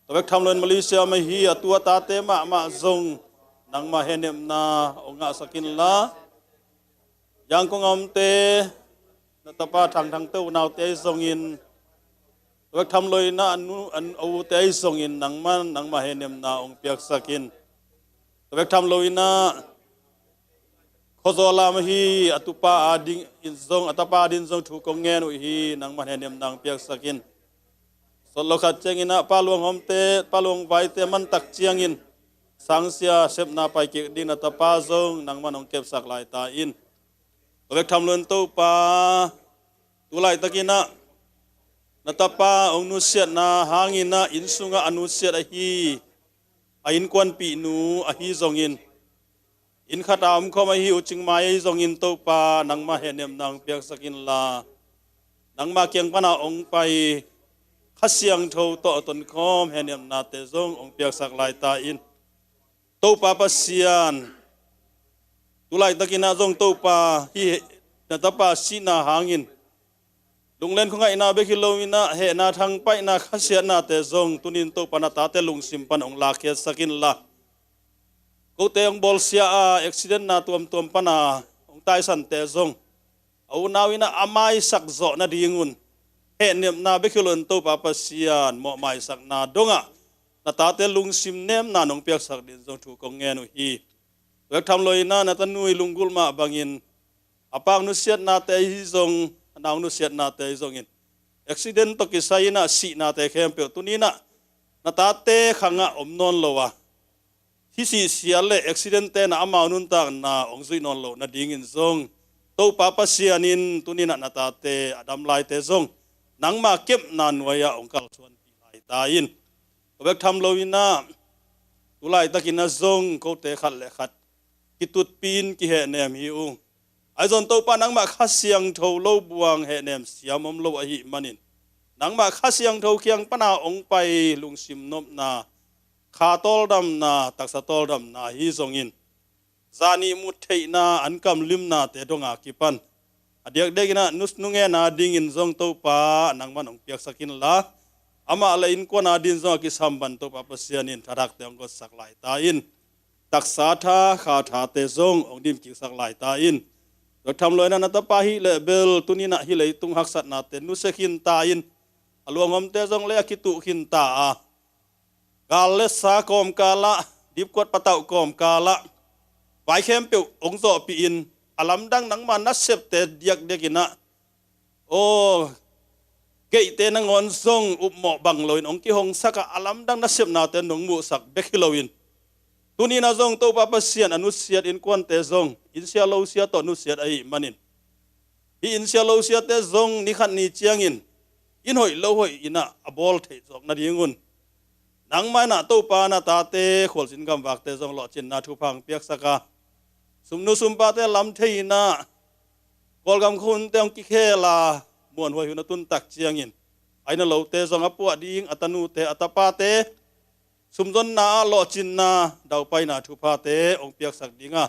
Tua bek tham loin Malaysia om ahi a tu a tate mahmah zong, nangmah henemna hong ngahsak inla, Yangon a omte, na tapa Thang Thangte unaute ahi zongin, tua bek tham loin ah a nu, a ute ahi zongin nangman nangmah henemna hong piaksak in. Tua bek tham loin ah Khuazaw lam ahi a tupa adingin zong, a tapa adingin zong thu kong ngen uh hi, nangman henemna hong piaksak in. Sawt lo khat ciangin ah Pa Luang Hawmte, Pa Luang Vaite mantak ciangin sangsia sepna pai kik ding na tapa zong nangman hong kepsak lai ta in. Tua bek tham loin Topa, tu laitakin ah na tapa hong nusiatna hangin ah inn sungah a nusiat ahi a innkuanpihnu ahi zongin, inn khat a omkhawm ahi uh Cing Mai ahi zongin Topa, nangmah henemna hong piaksak inla, nangmah kiang pana hong pai Kha Siangtho tawh a tonkhawm henemnate zong hong piaksak lai ta in. Topa Pasian, tu laitakin ah zong Topa, hih na tapa sihna hangin lunglen khuangaihna bek hi loin ah hehna, thangpaihna, khasiatnate zong tunin Topa na tate lungsim pan hong lakkhiatsak inla, kote hong bawlsia a accidentna tuamtuam pana hong taisante zong a unau in ah a maisak zawh nadingun, henemna bek hi loin Topa Pasian, mawh maisakna dongah na tate lungsim nemna nong piaksak dingin zong thu kong ngen uh hi. Tua bek tham loin ah na tanu i lunggulh mah bangin a pa nusiatnate ahi zong, a nau nusiatnate ahi zongin, accident tawh kisai in ah sihnate khempeuh tuni in ah na tate khangah om nawn lo a, hih sihsia le accidentte in ah amau nuntakna hong zuih nawn loh nadingin zong, Topa Pasian in tuni in ah na tate a dam laite zong nangma kepna nuai-ah hong kalsuanpih lai ta in. Tua bek tham loin ah tu laitakin ah zong kote khat le khat kitutpih in kihehnem hi ung. Ahi zong Topa, nangmah Kha Siangtho lo buang hehnem siam om lo ahih manin, nangmah Kha Siangtho kiang pana hong pai lungsim nopna, kha tawldamna, taksa tawldamna ahi zongin, zani mut theihna, an kamlimnate donga kipan a diakdiakin ah nu, nungena dingin zong Topa nangman hong piaksak inla, amah le innkuan adingin zong a kisamban Topa Pasian in thathakte hong gotsak lai ta in. Taksa tha, kha thate zong hong dimkiksak lai ta in. Tua bek tham loin ah na tapa hih leh bel tuni in ah hih leitung haksatnate nusia khin ta in, a luanghomte zong lei a kituh khin ta a, gal le sa kawmkal ah, dipkuat patauh kawmkal ah vai khempeuh hong zawhpih in, a lamdang nangma nasepte diakdiakin ah, aw, geihte nangawn zong upmawh bang loin hong kihongsak a, a lamdang nasepnate nong muhsak bek hi loin, tuni in ah zong Topa Pasian, a nusiat innkuante zong innsia losia tawh nusiat ahih manin, hih innsia losiate zong ni khat ni ciangin inn hoih lo hoih in ah a bawl theih zawk nadingun, nangmah in ah Topa na tate khualzin gamvakte zong lawhcinna thupha hong piaksak a, sumnu sumpate lam thei in ah Kawlgam khuahunte hong kikhel a, muanhuai hun a tun tak ciangin a inn a lote zong a puah ding, a tanute, a tapate sumzonna ah lawhcinna, daupaina thuphate hong piaksak ding a,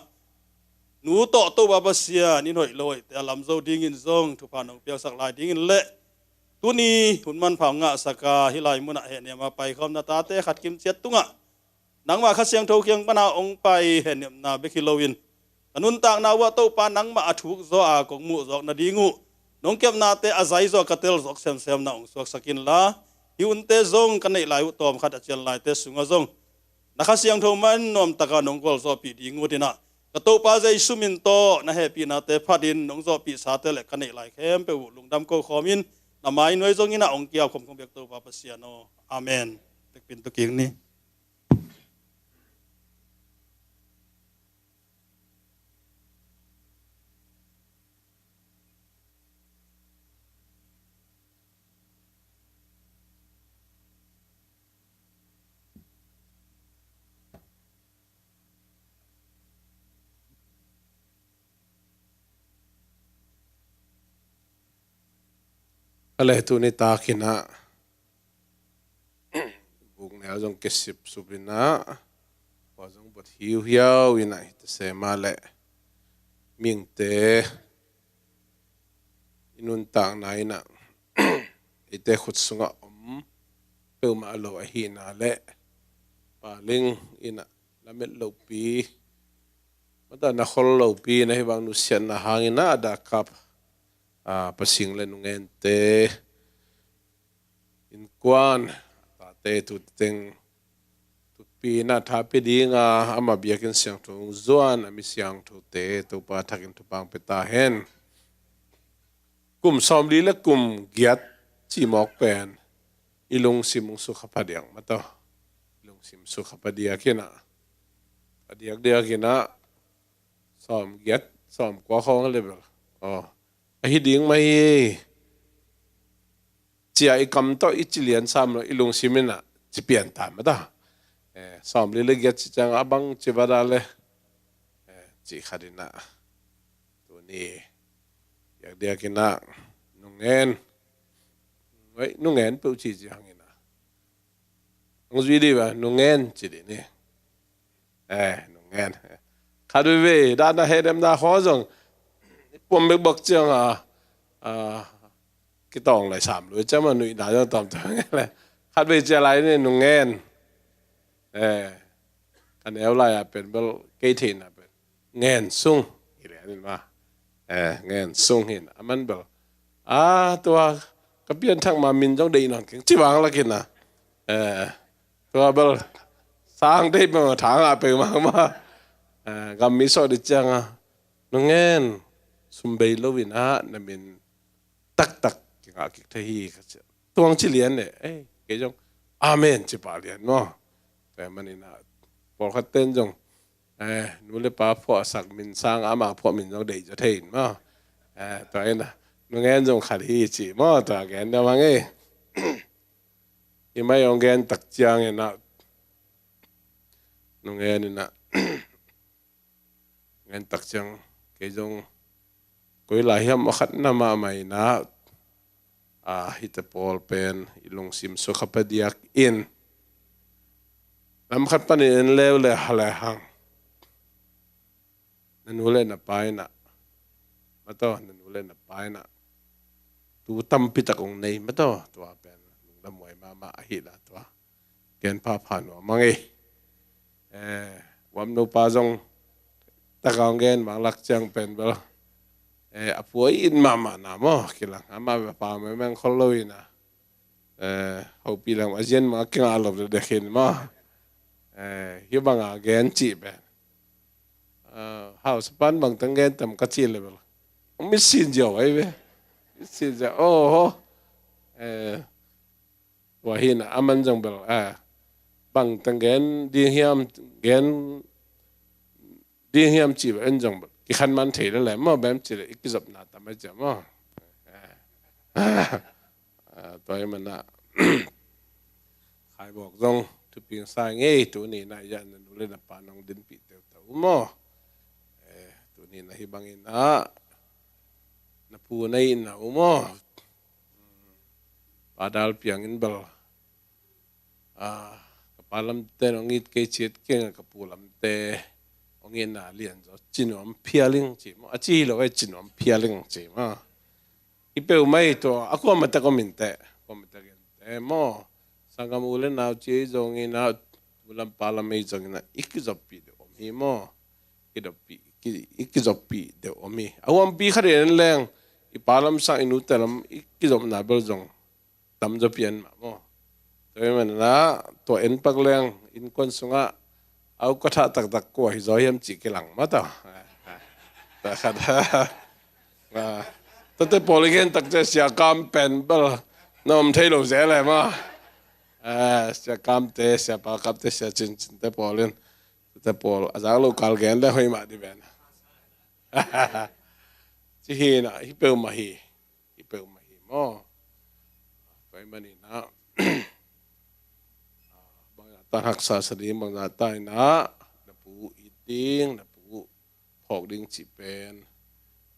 nu tawh Topa Pasian, inn hoih lo hoihte a lam zo dingin zong thupha nong piaksak lai dingin le, tuni hun manpha hong ngahsak a, hih lai munah hehnem a paikhawm na tate khat kim ciat tungah nangmah Kha Siangtho kiang pana hong pai hehnemna bek hi loin, ka nuntakna uhah Topa nangmah a thuk zaw a kong muh zawk nading uh, nong kepnate a zai zaw ka tel zawk semsem na hong suaksak inla, hih hunte zong ka neih lai uh tawmkhat a cian laite sungah zong na Kha Siangtho mah in nuamtaka nong gualzawhpih ding uh in ah, ka Topa Jesu min tawh na hehpihnate phatin nong zawhpihsate le ka neih lai khempeuh uh lungdam ko khawmin, na mai nuai zongin ah hong kiap khawm kong bek Topa Pasian aw. Amen. Tekpin tu kik ni. A le tuni takin ah buk neu zong kisipsup in ah, khua zong buat hiuhiau in ah, hita sema le mihingte i nuntakna in ah eite khut sungah om peuhmah lo ahihna le, paling in ah lamet lopi, mata na khol lopi na hibang nusiatna hangin a dah kap, a, pasing le nungente, innkuan, tate, tuteng, tutpi na thapi dinga ama biakinn siangtho hong zuan a mi siangthote Topa thakin thupang pia ta hen. Kum sawmli le kum giat cimawk pen i lungsim hong sukha phadiak mata. I lungsim sukha phadiak hina, phadiak diak hina, sawm giat sawm kua khawng a level. Aw, ahi ding mah hi. Cia i kam tawh i ci lian sam lo i lungsim ina ci pian ta mata. Eh, sawmli le giat ci ciang a bang ci vada le, eh, ci khat ina. Tuni diak diak ina nungen, nungen peuh ci ci hang ina. Ang zui di ba nungen ci di ni. Eh, nungen. Khat veve dana hedemna khaw zong pom bekbok ciang a, a, kitawng lai sam lui ciang ma nuihna zong tamtam nge le. Khat veve cia lai ni nungen. Eh, ka neu lai a pen bel kei theihna pen ngen sung hi le ni ma. Eh, ngen sung hin a man bel, a, tua ka pianthak ma min zong deih nawn keng ci vang lakin a, eh, tua bel sang deih bang thang a peng mang ma. Eh, gam mi sawh di ciang a nungen sum bei lo in a na min taktak kingah kik thei hi ka ci. Tuang ci lian le, eh, kei zong amen ci pah lian maw. Tua manin a pawlkhat ten zong, eh, nu le pa phuahsak min sang ama phuah min zong deih zaw thei in maw. Eh, tua ina nungen zong khat hi ci maw, tua gen deuh hang ei. I mai hong gen tak ciang ina nungen ina ngen tak ciang kei zong koi lai hiam a khat na mahmah ina, a, hite pawl pen i lungsim sukha phadiak in lam khat panin en leu le ha le hang na nu le na pa ina mata, na nu le na pa ina tu tampi tak hong nei mata, tua pen lungdam huai mahmah ahi la tua. Gen phapha nuam a ngei. Eh, uam nupa zong taka hong gen mang lak ciang pen bel, eh, a puai in mahmah na maw kilang ama pa meng meng khol lo ina. Eh, hopi lang a zian mang a kingah lo de dekhin maw. Eh, hi bang a gen cih pen, ah, hausa pan bang teng gen tam ka cih le bel hong mitsin ziau ai ve. Mitsin ziau, oho. Eh, tua hina a man zong bel, a, bang teng gen ding hiam, gen ding hiam ci bel en zong bel kikhan man thei le le maw, bem ci le i kizopna tam ai cia maw. A, tua hi mana khaibawk zong thuping sa ngei, tuni na ya na nu le na pa nong dinpih teuteu maw. Eh, tuni na hi bangin a na pu na ina u maw. Padal piangin bel, a, ka pa lamte nong it kei ciat keng ka pu lamte hong itna lian zaw cinuam phialing ci maw, a ci hi lo e cinuam phialing ci maw. I peuhmah hi tua a kuamatek om inteh, kuamatek inteh maw. Sanggam u le nau ci ei zongin a, u lam pa lam ei zongin a i kizoppih deuh om hi maw. Kidoppih, ki, i kizoppih deuh om hi. A huampi khat in en leng i pa lam sang i nute lam i kizopna bel zong tamzaw pian mah maw. Tua hi mana tua en pak leng innkuan sungah au ka thah taktak kua hi zaw hiam cih kilang mah ta. Tua khat. Tuate pawl i gen tak cia sia kam pen bel na om thei lo zel e maw. Sia kamte, sia pakapte, sia cincinte pawl in tuate pawl a zak lo kal gen le hoih mah di ven. Ci hi na hi peuhmah hi. Hi peuhmah hi maw. Pai manin a bangzah ta haksa sa ding, bangzah ta in a na pu it ding, na pu phawk ding cih pen,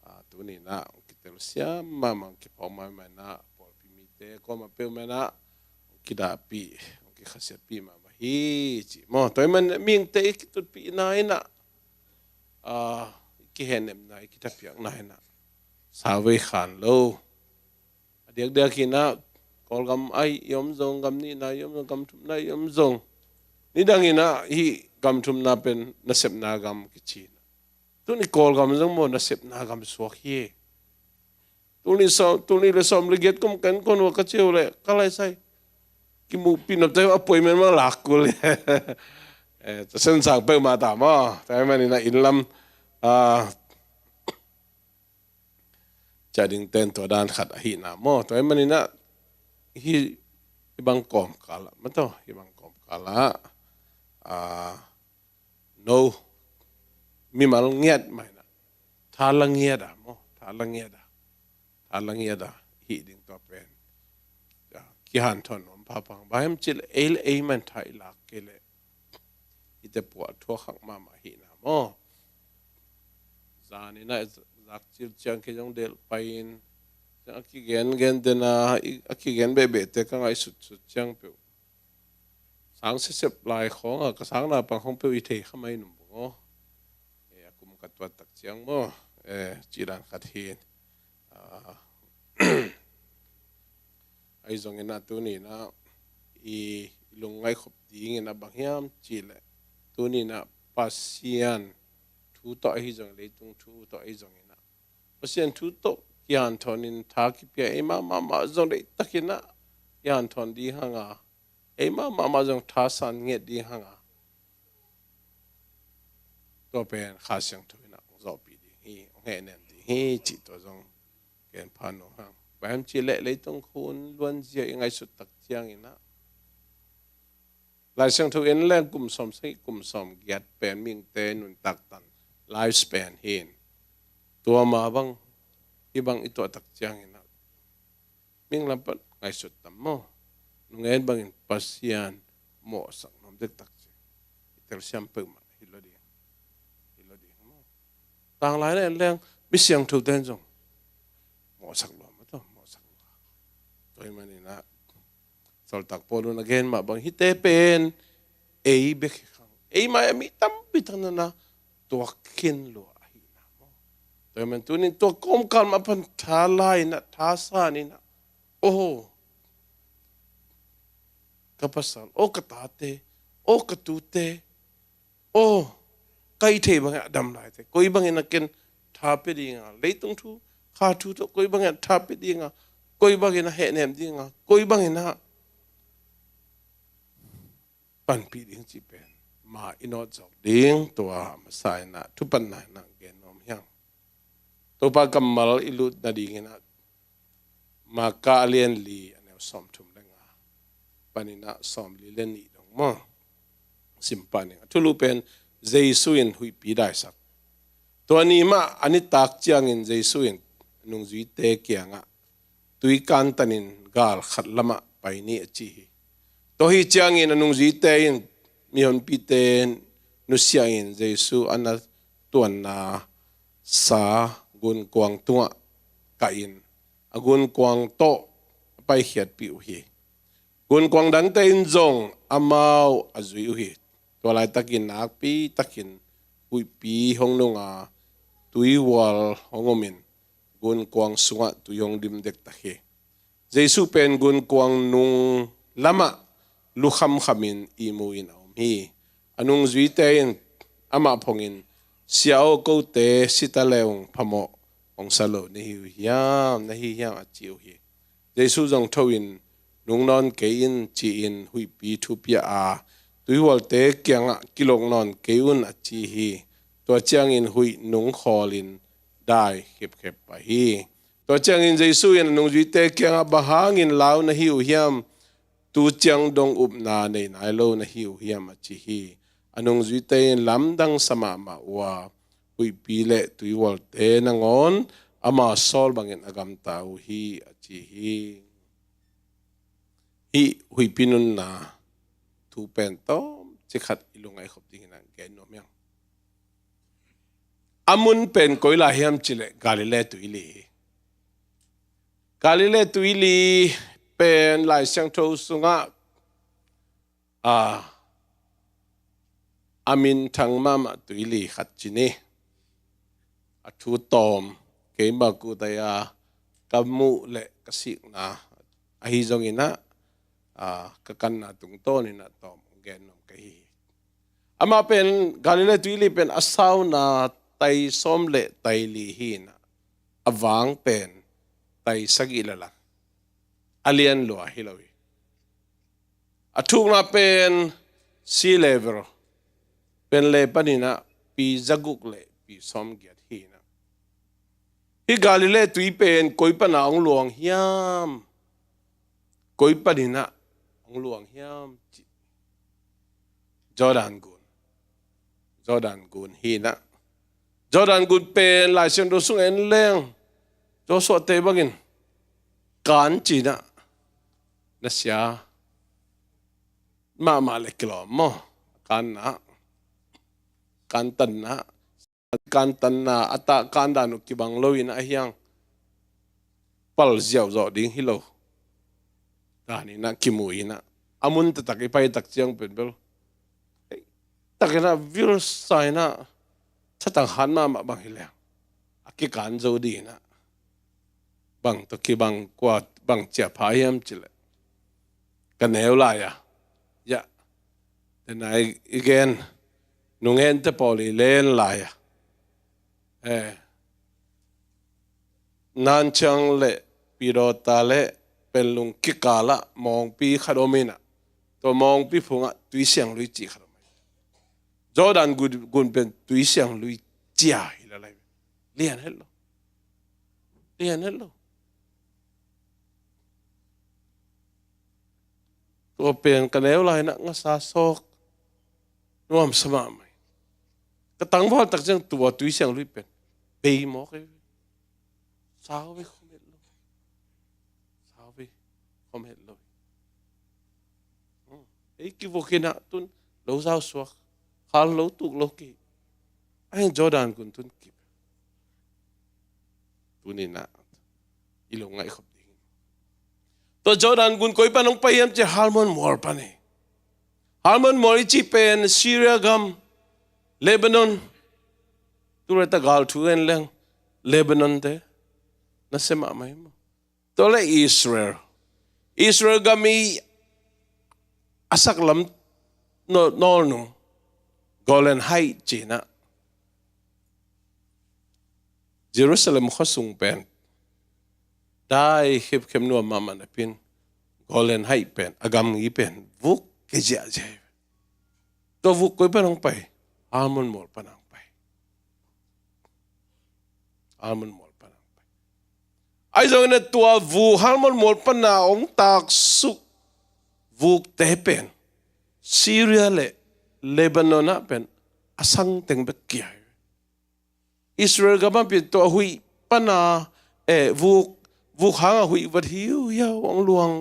a, tuni in a hong kitel siam mahmah, hong kiphawk mahmah in a pawlpi mite kuamah peuhmah in a hong kidahpih, hong kikhasiatpih mahmah hi cih maw. Tua hi man mihingte i kitutpihna in a, a, i kihehnepna, i kithapiakna in a sauvei khan lo. A diakdiak in a Kawlgam ai i om zong, gam nihna i om zong, gam thumna i om zong, Nidang in ah hih gam thumna pen nasepna gam kici. Tuni Kawlgam zong maw nasepna gam suak hi. Tuni sawm, tuni le sawm le giat kum kan kon ua ka ciu le ka lai sai. Kimuhpih nop te appointment mah lak kul hi. Eh, ta sen sang peuhmah ta maw. Tua ahih manin ah inn lam, ah, cia ding ten tua dan khat ahihna maw. Tua ahih manin ah hih, hih bang kawmkal ah, maw taw, hih bang kawmkal ah, ah, no, mimal ngiat mah in ah, tha la ngiat ah maw, tha la ngiat ah, tha la ngiat ah hih ding tua pen. Ah, kihanthawn nuam phapha. Bang hiam cih leh ei le ei mah in tha i lak kei leh hihte puah thuak hak mahmah ahihna maw. Zan in ah zak cil ciang kei zong delh pai-in, a kigen gen den a, i, a kigen behbeh te ka ngaihsutsut ciang peuh sang sisep lai khawng a, ka sang naupang khawng peuh i thei kha mai num bung aw. Eh, a kum ka tuat tak ciang maw, eh, cih dan khat hi. Ah, ahi zongin ah tuni in ah i, i lungngaih khop dingin ah bang hiam cih leh, tuni in ah Pasian thu tawh ahi zongin, leitung thu tawh ahi zongin ah Pasian thu tawh kihanthawnin tha kipia, eimah mahmah zong deihtakin ah kihanthawng ding hang a, eimah mahmah zong thasan ngiat ding hang a, tua pen Kha Siangtho in ah hong zawhpih ding hi, hong hehnem ding hi cih tua zong gen pha nuam hang. Bang hiam cih leh leitung khun luanzia i ngaihsut tak ciangin ah, Lai Siangtho en leng kum sawm sagih, kum sawm giat pen mihingte nuntak tan, life span hi in. Tua mah bang, hih bang i tuah tak ciangin ah, mihing lam pan ngaihsut tam maw. Nung en bangin Pasian mawhsak nuam dektak ci. I telsiam peuhmah hi lo ding. Hi lo ding maw. Tanglai na en leng, mi siangtho ten zong mawhsak lua maw taw, mawhsak lua. Tua ahih manin ah, Sawltak Paul in a gen mah bang, hihte pen ei bek hi khang, eimah a mi tampi tak na na tuak khin lua ahihna maw. Tua ahih manin tunin tua kawmkal mah pan tha la in ah, thasan in ah, aw ka pasal, aw ka tate, aw ka tute, aw ka hih theih bangin a dam laite, koi bangin a ken tha pia ding a, leitung thu, Kha thu tawh koi bangin a tha pia ding a, koi bangin a hehnem ding a, koi bangin a panpih ding cih pen ma i nawt zawk ding, tua masa in ah thupatna in ah gen nuam hi hang. Topa kammal i lut nadingin ah Marka a lian li, a neu sawmthum le nga panin ah sawmli le nih dong maw, sim pah ning. A thulu pen Jesu in huihpi daisak. Tua ni mah a nitak ciangin Jesu in nungzuite kiangah tui kantanin gal khat lamah pai ni, a ci hi. Tua ahih ciangin a nungzuite in mihonpite nusiahin Jesu a na tuanna sa gunkuang tungah kahin a gunkuang tawh a paikhiatpih uh hi. Gunkuang dangte in zong amau a zui uh hi. Tua laitakin nakpi takin huihpi hong nung a, tuihual hong om in gunkuang sungah tui hong dim dektak hi. Jesu pen gunkuang nung lamah lukhamkhamin ihmu in a om hi. A nungzuite in amah phongin, "Sia aw, kote si ta le ung phamawh hong sa lo na hi uh hiam, na hi hiam?" a ci uh hi. Jesu zong tho in, "Nung nawn kei in," ci-in huihpi thupia a, "Tuihualte kiangah kilok nawn kei un," a ci hi. Tua ciangin huih nung khawlin dai khepkhep pah hi. Tua ciangin Jesu in a nungzuite kiangah, "Bang hangin lau na hi uh hiam? Tu ciang dong upna nei nai lo na hi uh hiam?" a ci hi. A nungzuite in lamdang sa mahmah uh a, huihpi le tuihualte nangawn ama sawl bangin a gamta uh hi, a ci hi. Hih huihpi nunna thu pen tawmcik khat i lungngaih khop dingin ah gen nuam hi hang. A mun pen koi lai hiam cih leh Galilee tuili hi. Galilee tuili pen Lai Siangtho sungah a, a minthang mahmah tuili khat ci ni. A thu tawm, keimah kuhtai a ka muh le ka sikna ahi zongin ah, a, ka kanna tungtawnin ah tawm gen nuam ka hi hi. Amah pen Galilee tuili pen a sauna tai sawm le tai li hi inah, a vang pen tai sagih le lang. A lian lua hi lo hi. A thukna pen sea level pen le paninah pi zaguk le pi sawmgiat hi inah, hih Galilee tui pen koi pana hong luang hiam? Koi paninah hong luang hiam? Ci. Jordan gun. Jordan gun hi inah, Jordan gun pen Lai Siangtho sung en leng, Joshua te bangin kan ci inah, na sia mahmah le kilawm maw? Kanna, kantanna, kantanna a tah kandan uh kibang lo inah, a hiang pal ziauzaw ding hi lo dan inah kimu inah, a mun taktak i pai tak ciang pen bel, tak inah vilsa inah, thatang hat mahmah bang hi leng, a kikan zo ding inah, bang tawh kibang, kua bang ciah pha hiam cileh, ka neu lai-a, ya, tena i, i gen, nungente pawl i len lai-a, eh, Nanciang le Pidawta le Penlung kikalah mawngpi khat om inah, tua mawngpi phungah Tuisiang Lui cih khat om. Jordan gun, gun pen Tuisiang Lui cia hi lalai. Lian het lo. Lian het lo. Tua pen ka neu lai inah ngasa sawk, nuamsa mahmah. Ka tangval tak ciang tua Tuisiang Lui pen bei mawk ei. Sau bei khom het lo. Sau bei khom het lo. Hmm. Ei kivuk inah tun lo zau suak. Khal lo tuk lo ki. A hiang Jordan gun tun kip. Tuni inah i lo ngaihkhop ding. Tua Jordan gun koi pan hong pai hiam ci, Hermon mual pan hi. Hermon mual i cih pen Syria gam, Lebanon. Tua leh ta gal thu en leng Lebanon te na sem mahmah hi maw? Tua leh Israel. Israel gam i a saklam naw-, nawlnung Golan Heights ci inah, Jerusalem khuasung pen dai khepkhem nuam mahmah napi-in Golan Heights pen, a gamgi pen vuk kia ziahziah hi. Tua vuk koi pan hong pai? Hermon mual pan hong pai. Hermon mual pan hong pai. Ahi zongin tua vuk, Hermon mual pana hong taksuk vukte pen Syria le Lebanon ah pen a sangteng bek kia hi. Israel gam ah pen tua huih pana, eh, vuk, vuk hanga huih vat hiuhiau hong luang,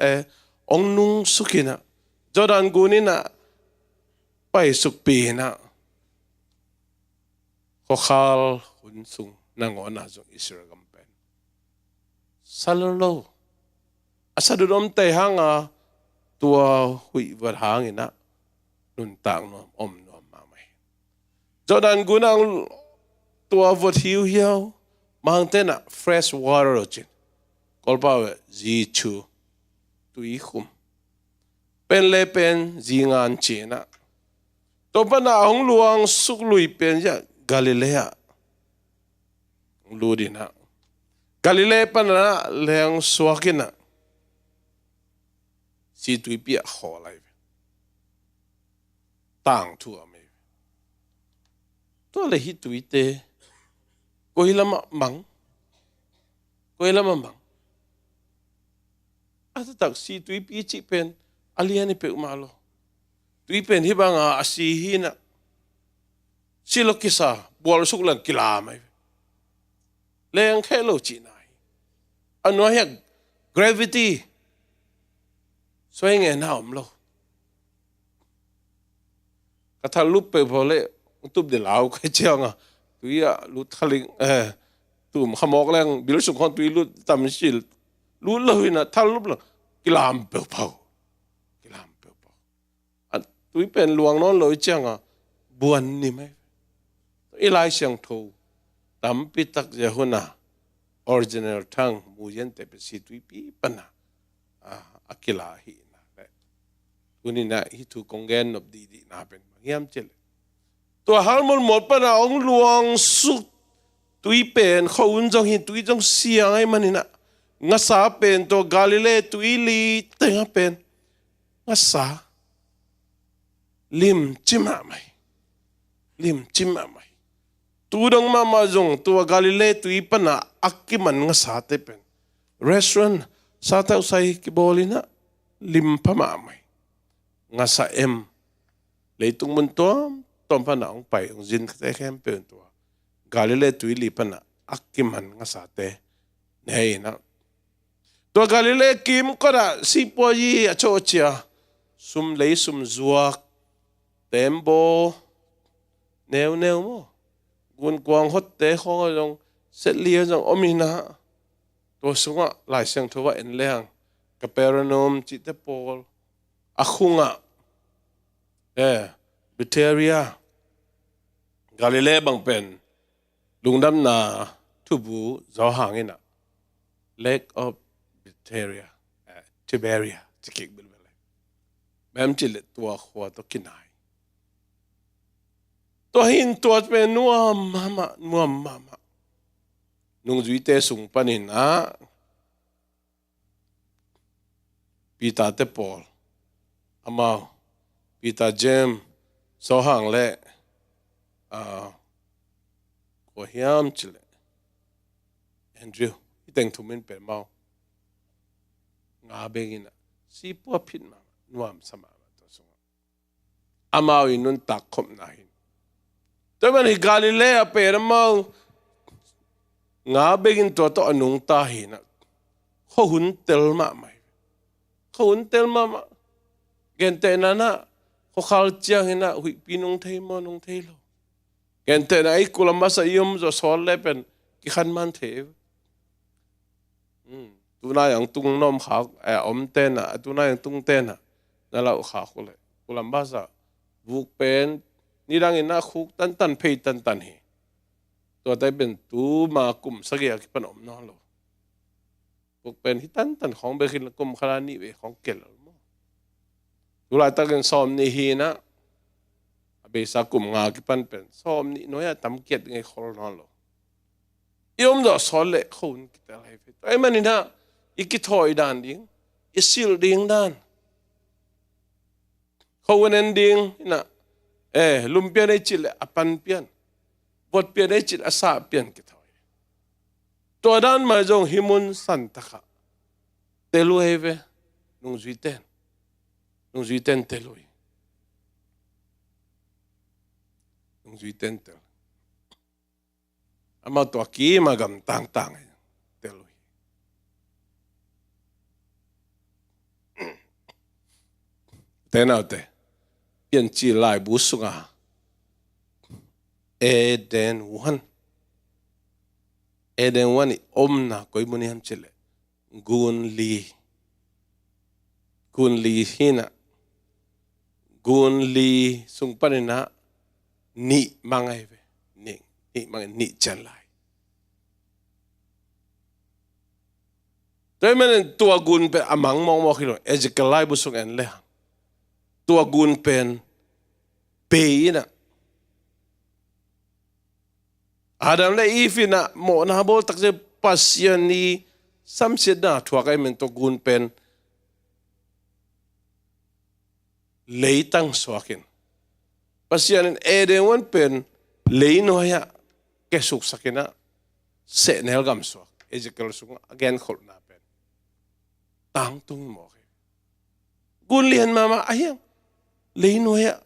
eh, hong nungsuk inah, Jordan gun inah paisukpih inah, khuakhal hun sung nangawn ah zong Israel gam pen sa lo lo. A sa dut om tei hanga tua huih vat hang inah nuntak nuam, om nuam mahmah hi. Jordan gun ah tua vot hiuhiau, Mangte inah fresh water lo cin, Kawlpau eh zi chu, tui khum, pen le pen zi ngan ci inah, tua pana hong luangsuk lui pen ziah Galilee ah hong lut inah, Galilee pana leng suak inah, Situipi ah khawl lai ve. Tangthu a mei ve. Tua leh hih tuite koi lamah mang? Koi lamah mang? A taktak Situipi cih pen a lian hi peuhmah lo. Tui pen hih banga a si hi inah, si lo kisa, bualsuk leng kilam ahi ve. Leng kheh lo cihna hi. A nuai hiah gravity suai ngen a om lo. Ka thal lup peuhpeuh leh tup di lau kai cianga, tui ah lut khaling, eh, tum khamawk leng bil sung khawng tui lut tam sil, lut lo inah thal lup lo, kilam peuhpeuh. Kilam peuhpeuh. A tui pen luang nawn lo i cianga buan ni mai. I Lai Siangtho tampi tak zia huna original thang muziante pen Situipi pana a, a kila hi inah leh, Tuni-in ah hih thu kong gen nop dihdihna pen bang hiam cih leh, tua hal mawlmawt pan a hong luangsuk tui pen, khuahun zong hi, tui zong siang ahih manin ah, ngasa pen tua Galilee tuili teng ah pen ngasa limci mahmah hi. Limci mahmah hi. Tu dong mahmah zong tua Galilee tui pan a a kiman ngasate pen restaurant, satausai kibawl in ah lim pha mahmah hi. Ngasa em? Leitung mun tuamtuam pan a hong pai, hong zin khempeuh in tua Galilee tuili pan a a kiman ngasate nei in ah, tua Galilee kimkot ah sipua yi a cawhcia, sum lei sum zuak, tembaw neuneu maw, gunkuang hotte khawng ah zong, setli ah zong om in ah, tua sungah Lai Siangtho ah en leng Capernaum cihte pawl, a khungah, eh, Bethsaida, Galilee bang pen lungdamna thubu Johan in ah Lake of Bethsaida, eh, Tiberia, ci kik bilbel. Bang hiam cih leh tua khua tawh kinai. Tua hi in tua pen nuam mahmah, nuam mahmah. Nungzuite sung panin ah Peter-te pawl, amau, Peter, James, Johan le, ah, kua hiam cih leh Andrew, hih teng thum in pen amau nga bek in ah sipua phit mahmah, nuamsa mahmah tua sungah. Amau i nuntak khopna hi. Tua ahih manin hih Galilee ah pen amau nga bek in tua tawh a nungta hi in ah, khuahun tel mahmah hi. Khuahun tel mahmah. Gentehna in ah, khuakhal ciangin ah huihpi nung thei maw, nung thei lo? Gentehna in ah, ei Columbus ah i om zawh sawt leh pen kikhan man thei. Hmm. Tunai ah tung nuam khak, eh, omte in ah, tunai ah tungte in ah na lauh khak uh leh, Columbus ah vuk pen nidang in ah khuk tantan, phei tantan hi. Tua tai pen tuma kum sagih a kipan om nawn lo. Vuk pen hih tantan khawng bek hi leh kum khat a nih vei khawng kia lo maw? Tu laitakin sawmnih hi in ah, a beisa kum nga kipan pen sawmnih nuai ah tam kiat ngei khol nawn lo. I om zawh sawt leh khuahun kitel hi ve. Tua ahih manin ah i kithawi dan ding, i silh ding dan, khuahun en ding in ah, eh, lum pian ei cih leh a pan pian, vot pian ei cih leh a sah pian kithawi. Tua dan mah zong hih mun santak ah tel uh hi ve, nungzuite in. Nungzuite in tel uh hi. Nungzuite in tel. Amau tua kim a gam tangtang hi, tel uh hi. Te naute, Piancil laibu sungah Eden huan, Eden huan i omna koi mun hiam cih leh gun li, gun li hi in ah, gun li sung panin ah nih mang ahi ve. Nih, nih mang, nih cian lai. Tua ahih manin tua gun pen a mang mawkmawk hi lo. Ezekiel laibu sung en lehang, tua gun pen bei in ah, Adam le Eve in ah mawhna bawl takciang Pasian i samsiatna thuak ahih manin tua gun pen leitang suak in, Pasian in Eden huan pen leinuai ah kesuksak in ah, sehnel gam suak. Ezekiel sungah a genkholhna pen tangtung mawk hi. Gun lian mahmah a hiang, leinuai ah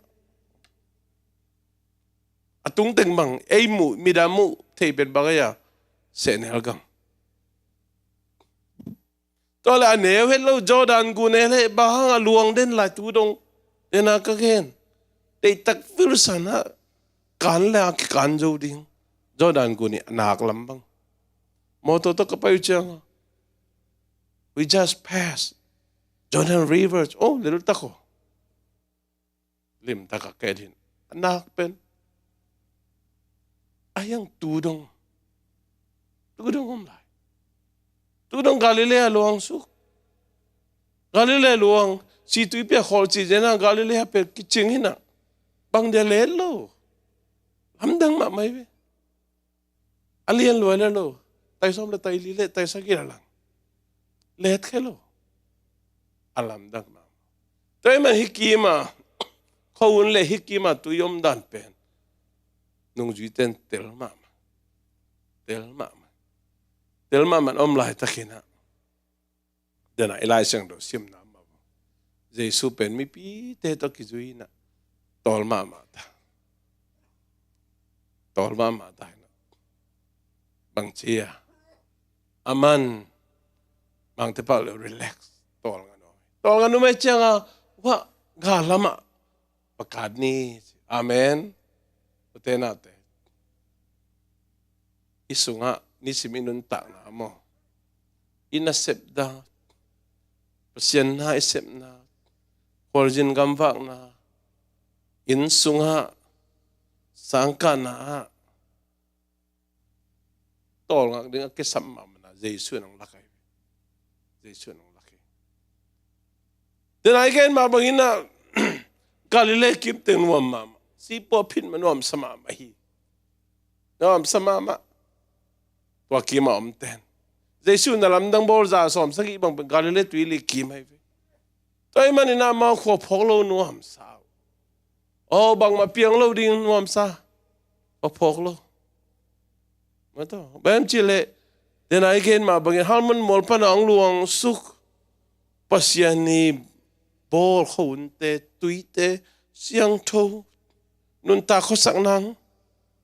a tungteng bang, ei muh, midang muh thei pen bang ei a, sehnel gam. Tua leh a neu het lo Jordan gun el leh bang hang a luang den lai tu dong, den a ka gen. Deihtak vilsan ah kan le a kikan zo ding. Jordan gun i a nak lam bang. Mawtaw tawh ka pai uh ciang a, "We just passed Jordan River." Oh, lel tak aw. Limtak a ka et hi in. A nak pen a hiang tu dong, tu dong om lai. Tu dong Galilee luang suk. Galilee luang, Situipi ah khawl cih zen a Galilee pen kicing hi na. Bang dia let lo. Lamdang mahmah hi ve. A lian lua le lo. Tai sawm le tai li le tai sagih la lang. Let khe lo. A lamdang mahmah. Tua ahih man hih kim a, khuahun le hih kim a tui om dan pen nungzuite in tel mahmah. Tel mahmah. Tel mahmah om laitakin ah, den a i Lai Siangtho simna mah bang, Jesu pen mipite tawh kizui in ah, tawl mahmah ta. Tawl mahmah ta hi na. Bang ci a, aman, bangte pau le relax. Tawl ngan om. Tawl ngan om ahih ciang a, wah, gal lam ah pakat ni. Amen. U te nau te, i sungah nisim i nuntakna maw, i nasepna, Pasian na i sepna, khualzin gamvakna, inn sungah, sangkahna ah, tawlngak ding a kisam mahmah na Jesu in hong lak hi. Jesu in hong lak hi. Tua na i gen mah bangin ah, Galilee kim teng nuam mahmah. Sipuah phit mah nuamsa mahmah hi. Nuamsa mahmah. Tua kim a om ten, Jesu na lamdang bawl za sawm sagih bang pen Galilee tuili kim ahi ve. Tua ahih manin ah amau khua phawk lo nuamsa. Aw, bangmah piang lo ding nuamsa. Khua phawk lo. Mataw, bang hiam cih leh, den a i gen mah bangin Hermon mual pan a hong luang suk Pasian i bawl khuahunte, tuite, siangtho, nuntak khuasak nang,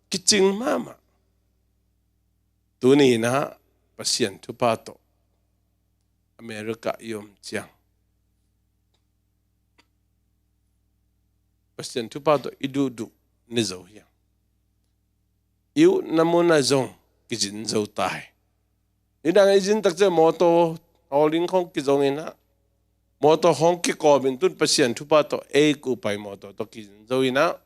kicing mahmah. Tuni in ah Pasian thupha tawh America i om ciang, Pasian thupha tawh i duhduh ne zo hi a, i utna mun ah zong kizin zo ta hi. Nidang i zin tak ciang mawtaw hawlding khawng kizong in ah, mawtaw khawng kikawm in, tun Pasian thupha tawh ei kupai mawtaw tawh kizin zo in ah,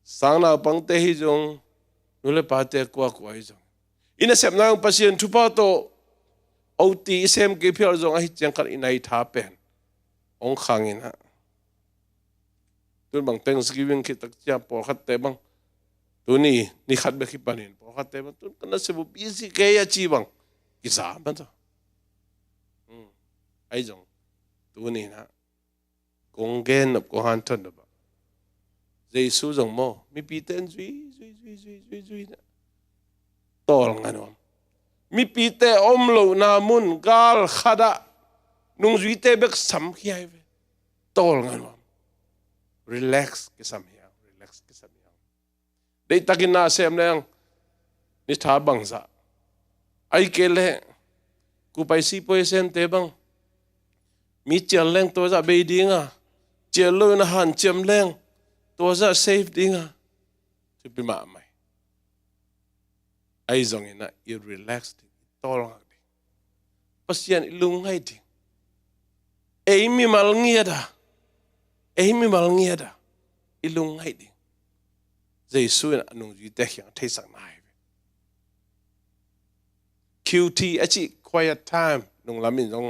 sang naupangte hi zong, nu le pate kuakua hi zong, i nasepna zong Pasian thupha tawh O T i sem kei phial zong, ahih ciang khat i nai tha pen hong khang in ah, tun bang Thanksgiving khit tak ciang pawlkhatte bang, tuni ni khat bek hi panin pawlkhatte bang, tun ka nasep uh busy kei a ci bang, kiza mataw. Hmm. Ahi zong, tuni in ah kong gen nop, kong hanthawn nop ah, Jesu zong maw, mipite in zui, zui, zui, zui, zui, zui na, tawl ngan om. Mipite om lohna mun gal khat ah nungzuite bek sam khia hi ve. Tawl ngan om. Relax kisam hi a, relax kisam hi a. Deihtakin na sem leng, ni tha bangzah. Ahih kei leh, kupai sipuai semte bang, mi cial leng tua zah bei ding a, cial lo in a hanciam leng tua zah safe ding a. Thupi mahmah hi. Ahi zongin ah i relax ding, i tawlngak ding. Pasian i lungngaih ding. Ei mimal ngiat a, ei mimal ngiat a i lungngaih ding. Jesu in a nungzuite kiang a theihsakna hi ve. Q T a cih quiet time, nunglam in zong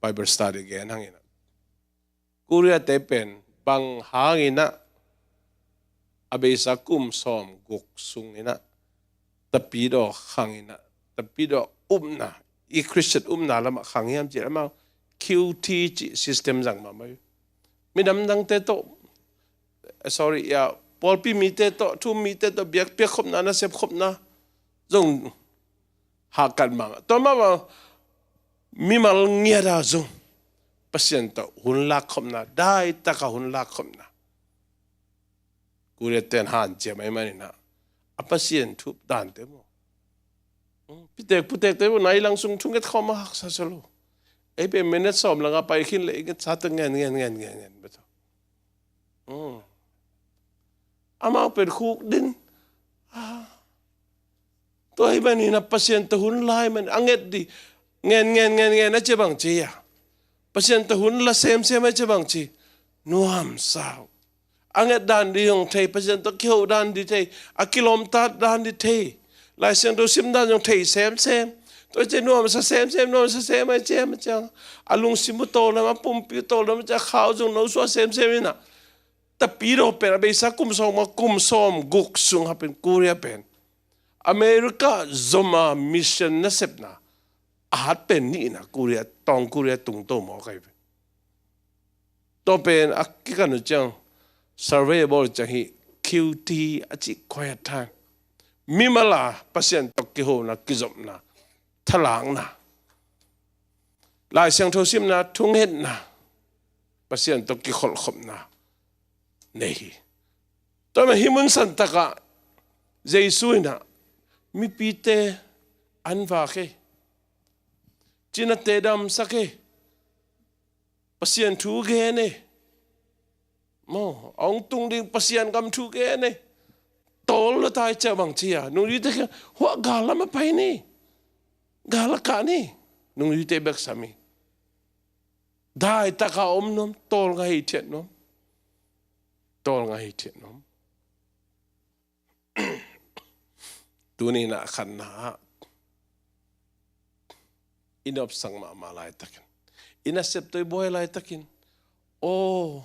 Bible study gen hang in ah, Korea te pen bang hangin ah a beisa kum sawm guk sungin ah Tapidaw khang in ah, Tapidaw upna, i Christian upna lamah khang hiam cih leh amau Q T cih system zang mahmah hi. Minam dangte tawh, eh, sorry, ya, pawlpi mite tawh, thu-um mite tawh biakpiak khopna, nasep khopna zong hahkat mahmah. Tua mahmah mimal ngiat a zong Pasian tawh hun lak khopna, daitak a hun lak khopna. Korea ten hanciam ahih manin ah, a Pasian thu dante maw, pitek putekte maw, nai lang sung thunget khawm a haksa sa lo. Ei pen minute sawm lang a pai khin leh i ngetsate ngen, ngen, ngen, ngen, ngen bek tawh. Hmm. Amau pen khukdin. Ah. Tua ahih manin ah Pasian tawh hun la ahih manin a nget ding. Ngen, ngen, ngen, ngen a ci bang ci a, Pasian tawh hun la semsem a ci bang ci. Nuamsa uh. A nget dan ding zong thei, Pasian tawh kiho dan ding thei, a kilawmtat dan ding thei, Lai Siangtho sim dan zong thei semsem. Tua ciang nuamsa semsem, nuamsa sem a ciam a ciang, a lungsim uh tawldam, a pumpi uh tawldam a ciang, khau zong nosuah semsem in ah, tapidaw pen a beisa kum sawm, kum sawm guk sungah pen Korea pen America zom a mission nasepna a hat pen nih in ah Korea, tawng Korea tungto mawk ahi ve. Tua pen a kikan uh ciang, survey a bawl ciang hi, Q T a cih quiet time. Mimal a Pasian tawh kihona, kizopna, thalakna, Lai Siangtho simna, thungetna, Pasian tawh kikholhkhopna nei hi. Tua mah hi mun santakah Jesu in ah mipite an vak hi, cinate damsak hi, Pasian thu gen hi. Maw, a hong tung ding Pasian gam thu gen hi. Tawl lo tai ciah bang ci a, nungzuite kiang, huah gal lam a pai ni. Gal a kah ni. Nungzuite bek sam hi. Daitaka om nuam, tawlnga hi thiat nuam. Tawlnga hi thiat nuam. Tuni in ah khatna ah i nopsak mahmah laitakin, i nasep tawh i buai laitakin, aw,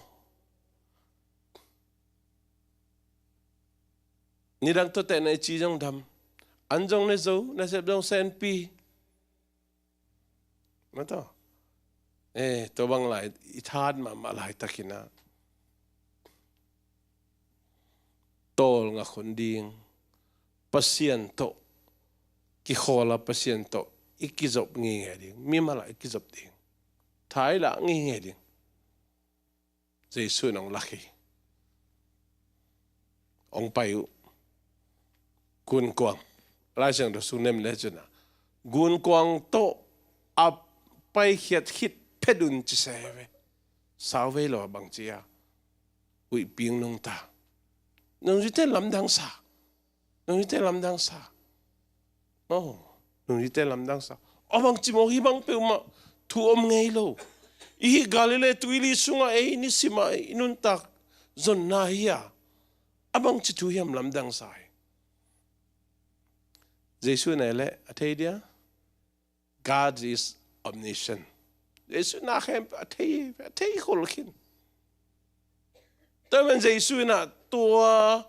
nidang tawh tehna i ci zong dam, an zong ne zo, nasep zong senpi. Mataw. Eh, tua bang lai i thahat mahmah laitakin ah, tawlnga khun ding, Pasian tawh kikhawl a, Pasian tawh i kizop ngeingei ding, mimal ah i kizop ding, tha i lah ngeingei ding. Jesu in hong lak hi. Hong pai uh. Gunkuang. Lai Siangtho sung nem le cin ah, gunkuang tawh a paikhiat khit phet un ci se ve. Sau vei lo a bang ci a, huihpi nungta. Nungzuite lamdang sa. Nungzuite lamdang sa. Oh, nungzuite lamdang sa. A bang ci maw, hih bang peuhmah thu om ngei lo. I hih Galilee tuili sungah ei nisim a i nuntak zonna hi a, a bang ci thu hiam lamdang sa hi. Jesu in a leh a thei dia. God is omniscient. Jesu in a khem a thei, a thei khol khin. Tua man Jesu in a tua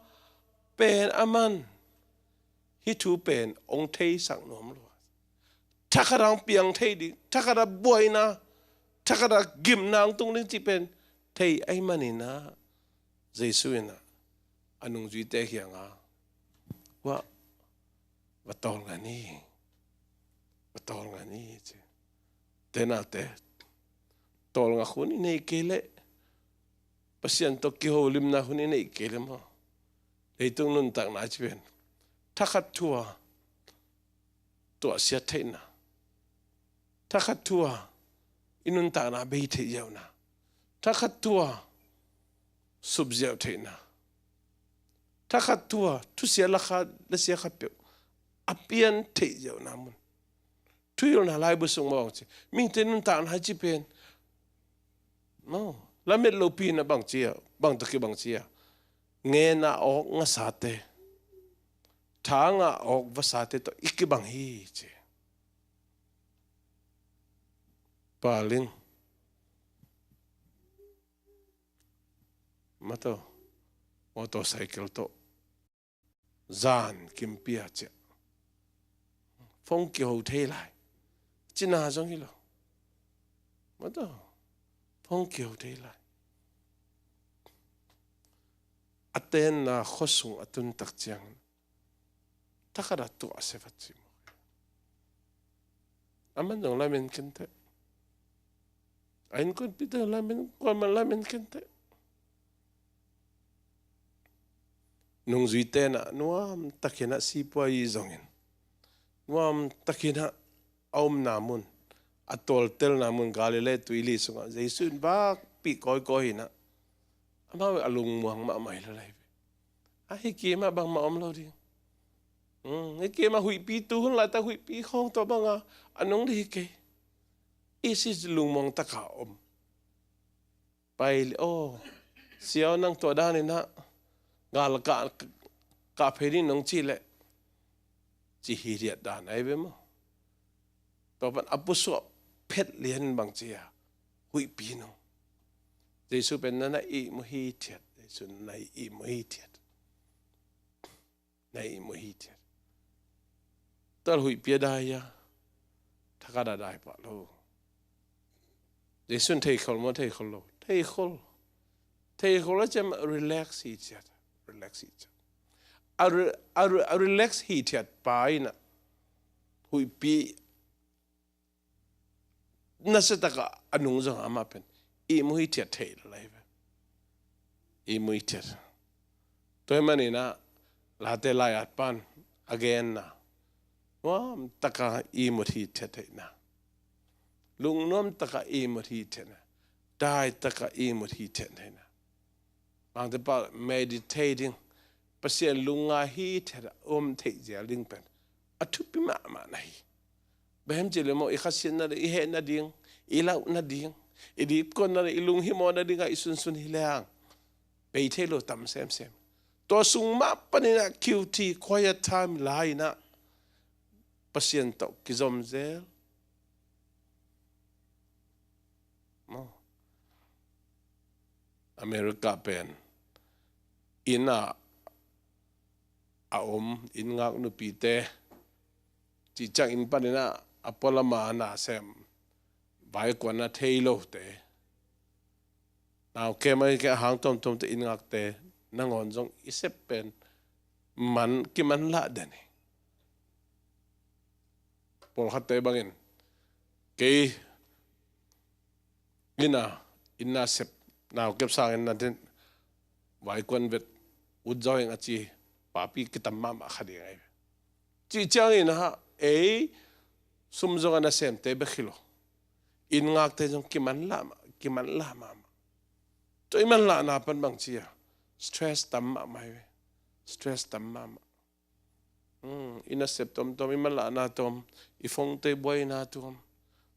pen a man, hih thu pen hong theisak nuam lo. Thakhat ah hong piang thei ding, thakhat ah buaina, thakhat ah gimna hong tung ding cih pen thei ahih manin a, Jesu in a, a nungzuite kiangah, va, va tawlnga ni, va tawlnga ni ci. Tenate, tawlnga khun i neih kei leh, Pasian tawh kiholimna hun i neih kei leh maw, leitung nuntakna ci pen thakhat thu a tuahsiat theihna, thakhat thu a i nuntakna bei theih ziauhna, thakhat thu a sup ziau theihna, thakhat thu a thusia lakha, lasia khat peuh a pian theih ziauhna mun. Thuhilhna laibu sung mah bang ci, mihingte nuntakna hi ci pen, no, lamet lopi in a bang ci a, bang tawh kibang ci a, ngen a awk ngasate, tha ngah awk vasate tawh i kibang hi ci. Paling, mataw, motorcycle tawh zan kimpi a ciah, phone kiho thei lai. Cina zong hi lo. Mataw, phone kiho thei lai. A tenna khuasung a tun tak ciang, thakhat a tuah se vat ci maw. Aman zong lamen kenteh. A innkuanpihte lamen, kuaman lamen kenteh. Nungzuite in a nuamtakin a sipuai zongin, nuamtakin a omna mun, a tualtelna mun Galilee tuili sungah Jesu in vakpih kawikawi in a, amau a lungmuang mahmah hi lo lai ve. A hi kei mah bangmah om lo ding. Hmm, hi kei mah huihpi tu hun laitak huihpi khawng tawh banga a nung ding hi kei. I si lungmuang taka om. Pai le aw, siau nang tua danin a gal kah, kah phei ding nong cih leh, ci hi riat dan ai ve maw. Tua pan a pusuah phet lian bang ci a, huihpi nung. Jesu pen na na ihmu hithiat. Jesu na na ihmu hithiat. Na ihmu hithiat. Tua huihpi a dai a, thakhat a dai pah lo. Jesu in theikhol maw, theikhol lo? Theikhol. Theikhol a ciam relax hithiat. Relax hithiat. A, re, a, re, a relax hithiat pa in a huihpi nasia taka a nung zong amah pen ihmu hithiat thei lo lai ve. Ihmu hithiat. Tua hi manin a Late lai-at pan a genna, nuam taka ihmu hithiat theihna, lungnuam taka ihmu hithiatna, dai taka ihmu hithiat theihna. Bangte pah meditating, Pasian lungngai hithiat a om theih zial ding pen a thupi mahmah na hi. Bang hiam cih leh maw, i khasiatna le i hehna ding, i lauhna ding, i dipkuatna le i lunghimawhna ding a i sunsun hi leng bei thei lo tam semsem. Tua sung mah panin a Q T, quiet time la in a Pasian tawh kizom zel. Maw? America pen inn a a om, inn ngak nupite, cih ciang inn panin a a pualam a na sem, vaikuan a thei lote, nau kem a hang tuamtuamte, inn ngakte nangawn zong i sep pen man, kimanlah den hi. Pawlkhatte bangin kei inn a, inn a sep, nau kep sangin na den, vaikuan vet, ut zaw ing a ci papi kitam mahmah kha ding ahi. Cih ciangin a, ei sum zong a nasemte bek hi lo, inn ngakte zong kimanlah mah, kimanlah mahmah. Tua i manlahna pan bang ci a, stress tam mahmah hi ve. Stress tam mahmah. Hmm, i nasep tuamtuam, i manlahna tuam, i phone-te i buaina tuam,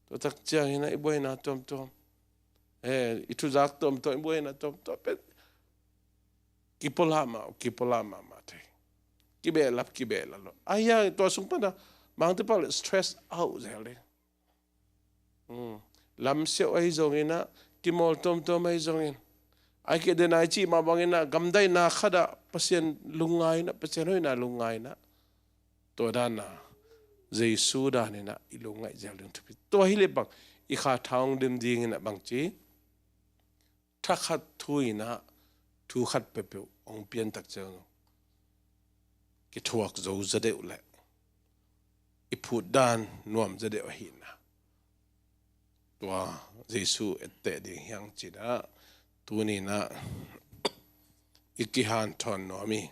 tua tak ciangin a i buaina tuamtuam, eh, i thuzak tuamtuam, i buaina tuamtuam pen kipulak mah, kipulak mahmah thei. Kibehlap, kibehlap lo. Ahi hang tua sung pan a mangte pah le stress out zel ding. Hmm. Lamsiau ahi zongin a, kimawl tuamtuam ahi zongin, ai ke den ai cih mah bangin a, gamdaihna khat ah Pasian lungngai in a, Pasian hoihna lungngai in a, tua dan a, Jesu dan in a i lungngaih zel ding thupi. Tua hi leh bang, i kha tha hong dim dingin a bang ci, thakhat thu in a thu khat peuhpeuh hong pian tak ciang kithuak zo zaw deuh leh i phut dan nuam zaw deuh ahihna, tua Jesu etteh ding hi hang ci-in a, tuni in a i kihanthawn nuam hi.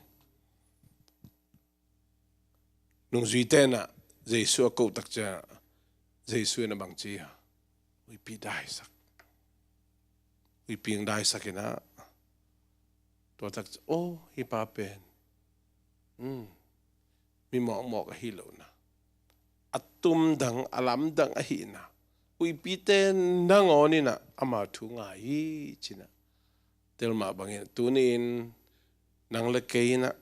Nungzuite in a Jesu a koh tak ciang a, Jesu in a bang ci a, huihpi daisak. Huihpi daisak in a, tua tak ciang, oh, hih pa pen, hmm, mi mawkmawk ahi lo in a, a tum dang, a lam dang ahihna, huihpite nangawn in a ama thu ngai hi ci-in a tel mah bangin, tuni in nang le kei in a,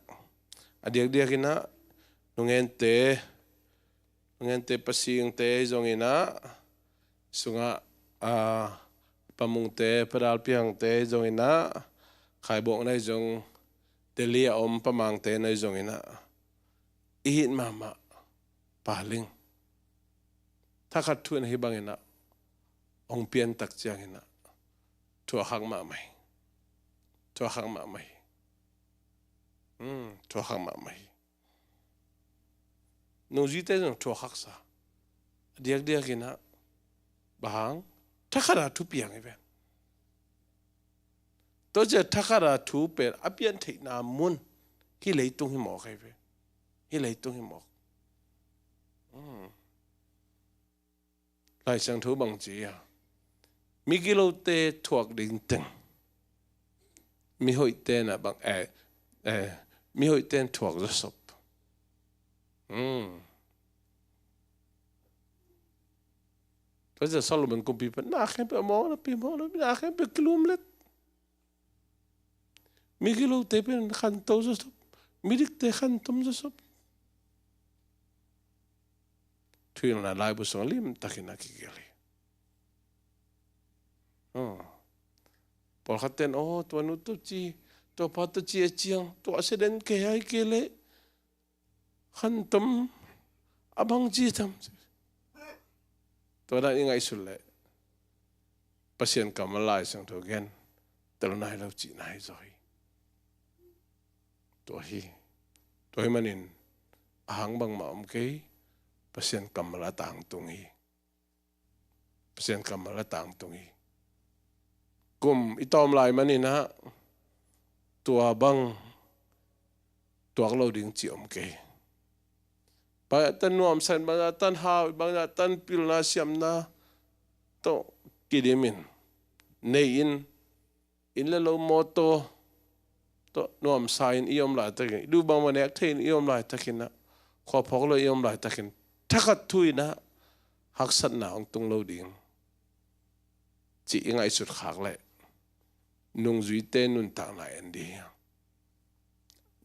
a diakdiak in a, nungente, nungente, Pa Singte ahi zongin a, sungah, a, Pa Mungte, Pa Dal Piangte ahi zongin a, Khai Bawk na ahi zong, Delhi a om Pa Mangte na ahi zongin a, i hih mahmah, Pa Ling, thakhat thu in a hih bangin a hong pian tak ciangin a, thuakkhak mahmah hi. Thuakkhak mahmah hi. Hmm, thuakkhak mahmah hi. Nungzuite zong thuakkhaksa. A diakdiak in a, bang hang, thakhat a thu piang hi ven. Tua ciang thakhat a thu pen a pian theihna mun hih leitung hi mawk ahi ve. Hih leitung hi mawk. Hmm. Lai Siangtho bang ci a, migilote thuak ding teng mihoihte in a bang, eh, eh, mihoihte in thuak zawsop. Hmm. Tua ciang Solomon kumpipa in, na khempeuh a mawk napi, mawk napi, na khempeuh kilumlet. Migilote pen khanto zawsop, midikte khantom zawsop. thuhilhna laibu sungah limtakin a kigelh hi. Aw. Pawlkhat ten, aw, tua nu tawh ci, tua pa tawh ci a ciang, tua a sia den kei a hi kei leh khantom a bang ci tam. Tua dan i ngaihsut leh Pasian kammal Lai Siangtho gen tel nai lo cihna hi zaw hi. Tua hi. Tua hi manin a hang bangmah om kei, Pasian kammal a tangtung hi. Pasian kammal a tangtung hi. Kum i tawm lai maninah tua bang tuak lo ding ci om kei. Bangzah tan nuamsa in, bangzah tan hau, bangzah tan pilna siamna tawh kidimin nei in, inn le lo mawtaw tawh nuamsa in i om laitakin, i duh bangbang nek thei in i om laitakinah, khuaphawk lo i om laitakin thakhat thu inah haksatna hong tung lo ding cih i ngaihsut khak leh nungzuite nuntakna en ding hi.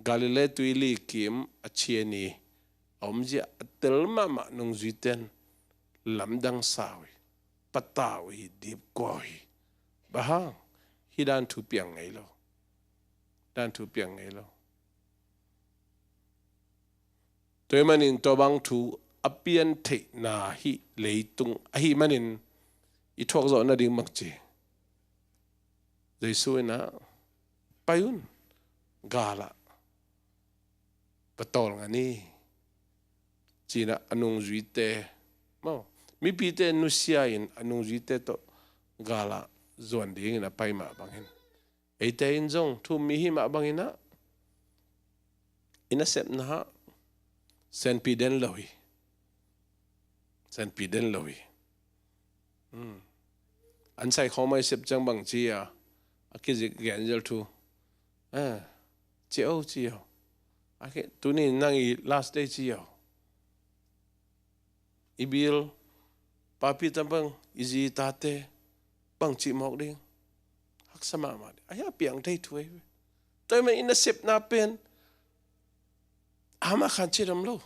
Galilee tuili kim a chia ni a omzia a tel mahmah nungzuite in lamdang sa uh hi, patau hi, dipkua uh hi. Bang hang? Hih dan thu piang ngei lo. Dan thu piang ngei lo. Tua hi manin tua bang thu a pian theihna hih leitung ahi manin i thuak zawh nading bang ci? Jesu inah, pai un, galah va tawlnga ni, ci-inah a nungzuite, maw, mipite nusia in a nungzuite tawh galah zuan dingin a pai mah bangin, eite in zong thu-um mi hih mah banginah i nasepna ah senpi den lo hi. Senpi den lo hi. Hmm. An sai khawm a i sep ciang bang ci a, a kizik gen zel thu. Ah, ci o, ci o. A ki, tuni nang i last day ci o. I bil, papi tam bang, i zi tate bang cih mawk ding. Haksa mahmah ding. A hia piang thei thu ei ve. Tua hi mah i nasepna pen amah khan cidam lo.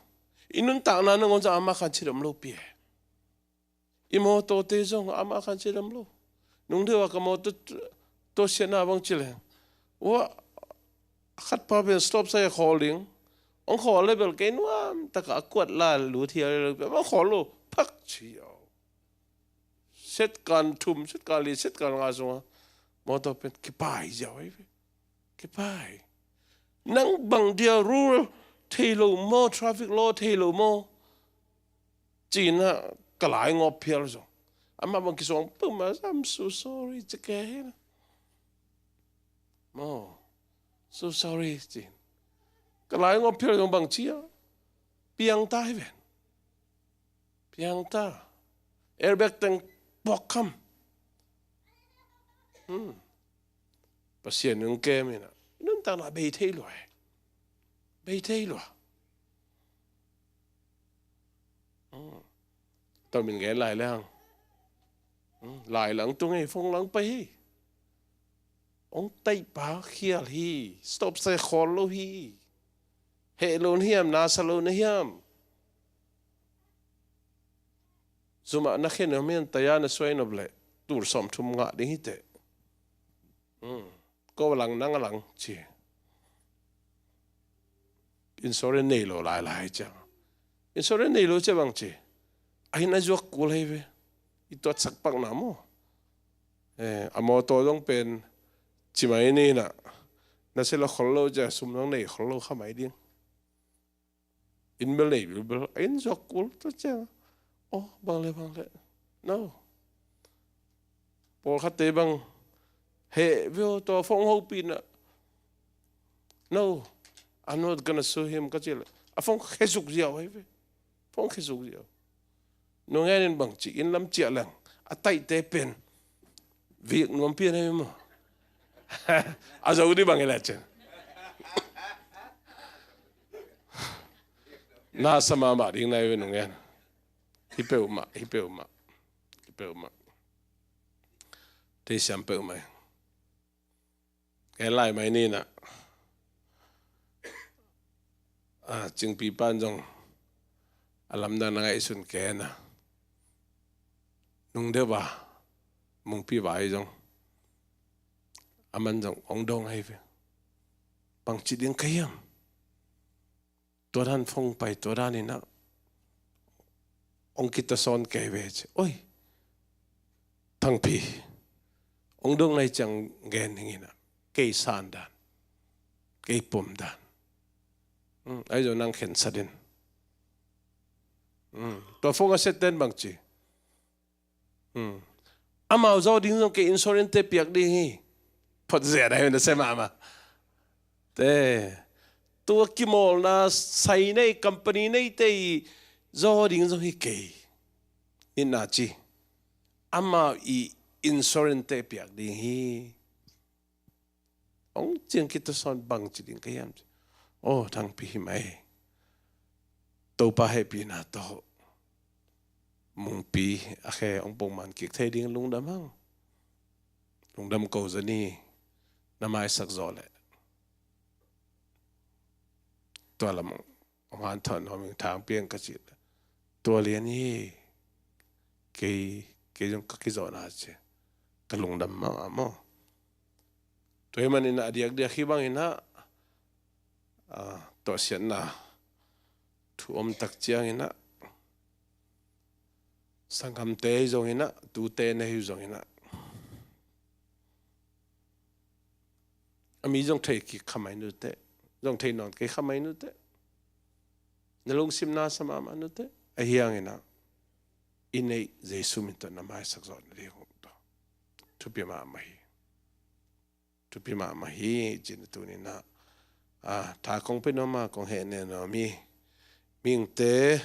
I nuntakna nangawn zong amah khan cidam lo pi e. I mawtawte zong amah khan cidam lo. Nung deuh a ka mawtaw tawh siatna bang ci leng, ua, khatpa pen stop sign a khawl ding. Hong khawl le bel kei nuam taka a kuat la lut hial le bel hong khawl lo. Phak ci o. Setkan thum, setkan li, setkan nga sunga mawtaw pen kipai ziau ei ve. Kipai. Nang bang dia rule thei lo maw, traffic law thei lo maw? Ci-inah ka lai ngawp phial zong. Amah bang kisuang pum a, I'm so sorry, ci kei hi. Maw, so sorry, ci-in. Ka lai ngawp phial zong bang ci a, piang ta hi ven. Piang ta. Airbag teng puak kham. Hmm. Pasian in hong kem inah i nuntakna bei thei lua e. Bei thei lua. Hmm. Tawh min gen lai le hang. Hmm. Lai lang tung ei, phone lang pai hi. Hong taihpa khial hi. Stop sign khawl lo hi. Heh lo na hiam, na sa lo na hiam? Zumah na khen om hian, taya na suai nop leh tul sawmthum ngah ding hi teh. Hmm. Ko a lang, nang a lang ci. Insurance nei lo lailai ciang, insurance nei lo ciang bang ci? A inn a zuak kul hi ve. I tuatsak pakna maw? Eh, a mawtaw zong pen ci mai ni inah, na sia lo khol lo ciang sum zong nei khol lo kha mai ding. Inn bel nei bilbel, a inn zuak kul tua ciang. Oh, bang le, bang le. No. Pawlkhatte bang heh veu, tua phone hopih inah, no, I'm not gonna sue him, ka ci leh a phone khesuk ziau hi ve. Phone khesuk ziau. Nungen in bang ci, inn lam ciah leng a taihte pen vik nuam pian hi maw? A zo dih bang hi leh cin. Na sa mahmah ding na hi ve nungen. Hi peuhmah, hi peuhmah, hi peuhmah. Theisiam peuhmah hi. Gen lai mai ni inah, a, Cingpipa in zong a lamdang na ngaihsun kei na. Nung deuh a mungpi vai zong a man zong ong dong ahi ve. Bangci ding ka hiam? Tua dan phone pai, tua dan inah ong kitasawn kei ve ci. Oi, Thangpi, ong dong nai ciang gen ning inah, kei san dan, kei pom dan. Hmm, ahi zong nang khensat in. Hmm, tua phone a set ten bangci. Hmm. Amau zaw ding zong kei insurance te piak ding hi. Phot zia dai na se mama. Te. Tua kimawlna sai nei, company nei te i zaw ding zong hi kei. Nina ci. Amau i insurance te piak ding hi. Ong ciang kitasawn bangci ding ka hiam ci. Oh, Thangpi hi mai. Topa hehpihna tawh mungpi a khe ong pongman kik thei ding lungdam hang. Lungdam ko zani na maisak zawh leh. Tua lam ong hanthawn nuam ing Thangpi, ka cih leh. Tua lian hi. Kei, kei zong ka kizawhna ci. Ka lungdam mahmah maw. Tua hi man inah a diakdiak hi bang inah, ah, tuahsiatna thu om tak ciang inah, sanggamte hi zong inah, tute na hi zong inah, a mi zong thei kik kha mai nute, zong thei nawn kei kha mai nute. Na lungsim na sa mahmah nute. Ahi hang inah i neih Jesu min tawh na maisak zawh nading uh tawh thupi mahmah hi. Thupi mahmah hi. Cin tuni inah, ah, tha kong pia nuam a, kong hehnem nuam hi. Mihingte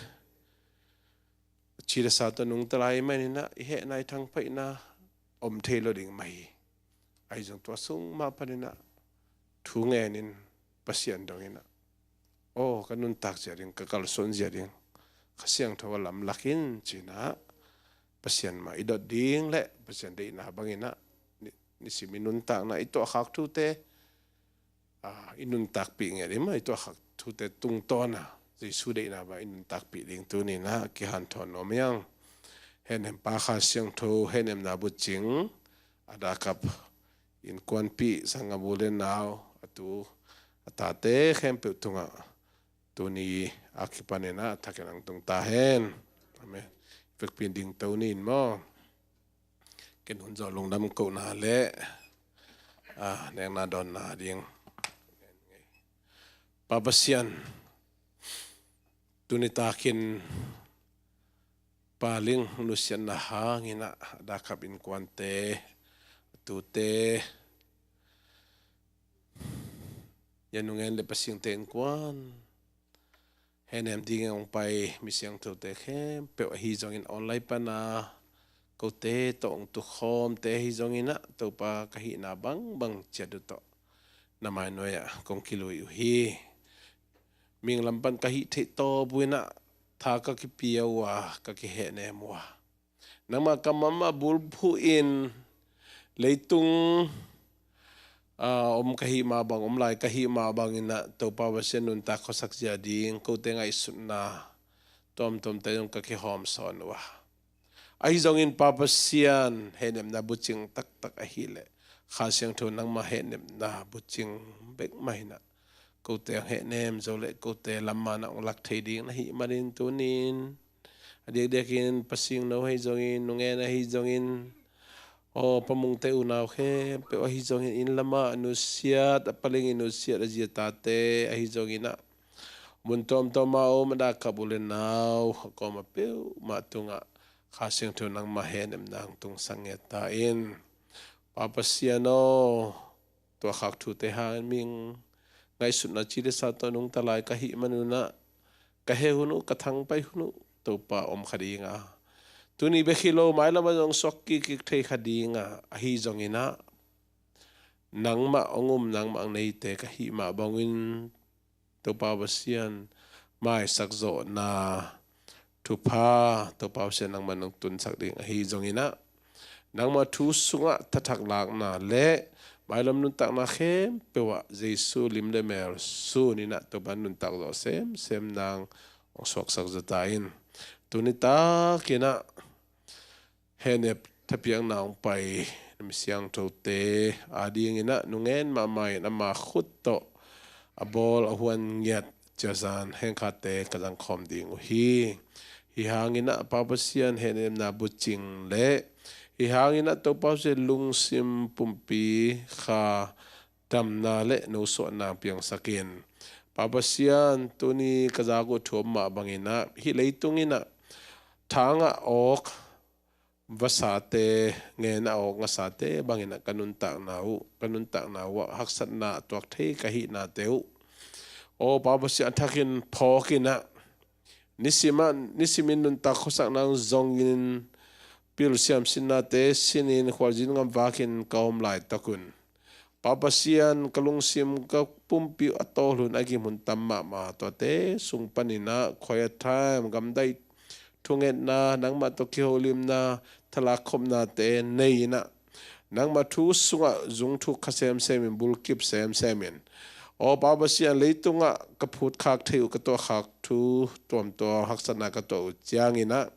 ci le sa tawh nungta lai man inah i hehna i thangpaihna om thei lo ding mah hi. Ahi zong tua sung mah pan inah thu ngen in Pasian dong inah, oh, ka nuntak zia ding, ka kalsuan zia ding Kha Siangtho a lamlak in ci inah Pasian mah i dot ding le Pasian deihna bang inah ni, nisim i nuntakna i tuahkhak thute, ah, i nuntakpih ngiat i mah i tuahkhak thute tungtawn a Jesu deihna bang i nuntakpih ding tuni inah kihanthawn nuam hi hang. Hehnempa Kha Siangtho hehnemna bucing a dakap innkuanpih sanggam u le nau, a tu a tate khempeuh tungah tuni a kipan inah a thakin ang tung ta hen. Amen. Vekpi in dingto ni in maw. Ken hun zawh lungdam kohna le, ah, nekna dawnna ding. Pa Pasian, tuni takin Pa Ling nusiatna hang inah a dakap innkuante, tute, Yan Nung Ngen le Pasingte innkuan, hehnem dingin ong pai mi siangthote khempeuh ahi zongin online pana kote tawh ong tukhawmte ahi zongin ah Topa ka hihna bangbang ciat uh tawh na mainuai ah kong kilui uh hi. Ming lam pan ka hih theih tawp uh in ah tha ka kipia uh a, ka kihehnem uh a, nangmah kammal ah bulphuh in leitung, ah, om ka hih mah bang, om lai ka hih mah bangin ah Topa Pasian nuntak khuasak zia ding kote ngaihsutna tuamtuamte zong ka kihawm sawn uh a. Ahi zongin Pa Pasian hehnepna bucing taktak ahih leh Kha Siangtho nangmah hehnepna bucing bek mah in ah kote ang hehnem zo leh kote lam ah na ong lak thei ding na hih manin tunin a diakdiakin Pasingno ahi zongin, Nung Ngen ahi zongin, aw, Pa Mungte unau khempeuh ahi zongin, inn lam ah a nusiat, a palingin nusiat a zi a tate ahi zongin ah mun tuamtuam ah om a dakap u le nau a kawm a peuhmah tungah Kha Siangtho nangmah hehnepna ang tungsak ngiat ta in. Pa Pasian aw, tua khak thute hangin ming ngaihsutna ci le sa tawh nungta lai ka hih manun ah ka heh hun uh, ka thangpai hun uh Topa om kha ding a, tuni bek hi lo mailam ah zong suak kik kik thei kha ding a, ahi zongin ah nangmah ong um, nangmah ong neite ka hih mah bangin Topa Pasian maisak zawhna thupha Topa Pasian nangmah nong tunsak ding ahi zongin ah nangmah thu sungah thathak lakna le mailam nuntakna khempeuh ah Jesu lim le mel sunin ah Topa nuntak zawh semsem nang hong suaksak zaw ta in. Tuni takin ah hehnep thapiakna hong pai na mi siangthote adingin ah nungen mahmah in ama khut tawh a bawl a huan ngiat ciazan hengkhate ka zangkhawm ding uh hi. Hi hangin ah Pa Pasian hehnepna bucing le hi hangin ah Topa Pasian lungsim pumpi kha damna le nosuahna piangsak in. Pa Pasian, tuni ka zak uh thu om mah bangin ah hih leitung in ah thangah awk vasate, ngen a awk ngasate bangin ah ka nuntakna uh, ka nuntakna uh ah haksatna a tuak thei ka hihnate uh, aw Pa Pasian, a thakin phawk in ah nisim ah, nisimin nuntak khuasakna hong zongin pilsiam sinnate sinin khualzin ngam vakin ka om laitak un, Pa Pasian, ka lungsim ka pumpi uh a tawlhun a gimhun tam mahmah tuate sung panin ah quiet time, gamdaih thungetna, nangmah tawh kiholimna, thalak khopnate nei in ah nangmah thu sungah zungthuk kha semsem in, bulkip semsem in, aw Pa Pasian, leitungah ka phutkhak thei uh, ka tuahkhak thu tuamtuam haksatna ka tuah uh ciangin ah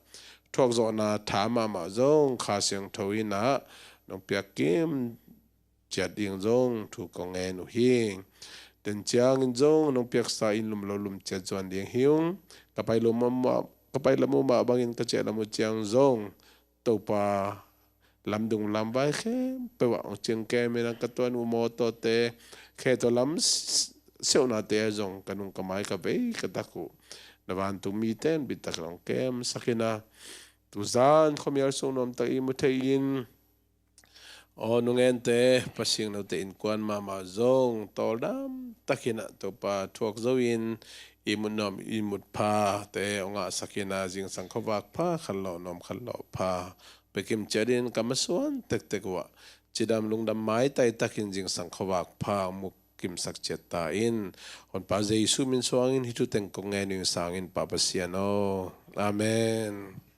thuakzawhna tha mahmah zong Kha Siangtho in ah nong piak kim ciat ding zong thu kong ngen uh hi. Ten ciangin zong nong piaksa in lum lo lum ciat zuan ding hi ung. Ka pai lo mah, ka pai lam uh mah bangin ka ciah lam uh ciang zong Topa, lamdung lamvai khempeuh ah hong cingkem in ah ka tuan uh mawtawte, khe tawh lam s-, seuhnate ah zong ka nung ka mai ka vei ka tak uh na vantung mite in bitak in hong kemsak in ah tuzan khuamial sung nuamtak ihmu thei in, aw nungente, pasingnote innkuan mahmah zong tawldam takin ah Topa thuak zo in ihmut nuam ihmut phate hong ngahsak in ah zingsang khuavak pha, khanlawh nuam khanlawh pha pia kim ciat in ka masuan tektek uh ah cidam lungdam maitai takin zingsang khuavak pha hong mu kimsak ciat ta in. Honpa Jesu min suangin hih thu teng kong ngen uh ing sangin Pa Pasian aw. Amen.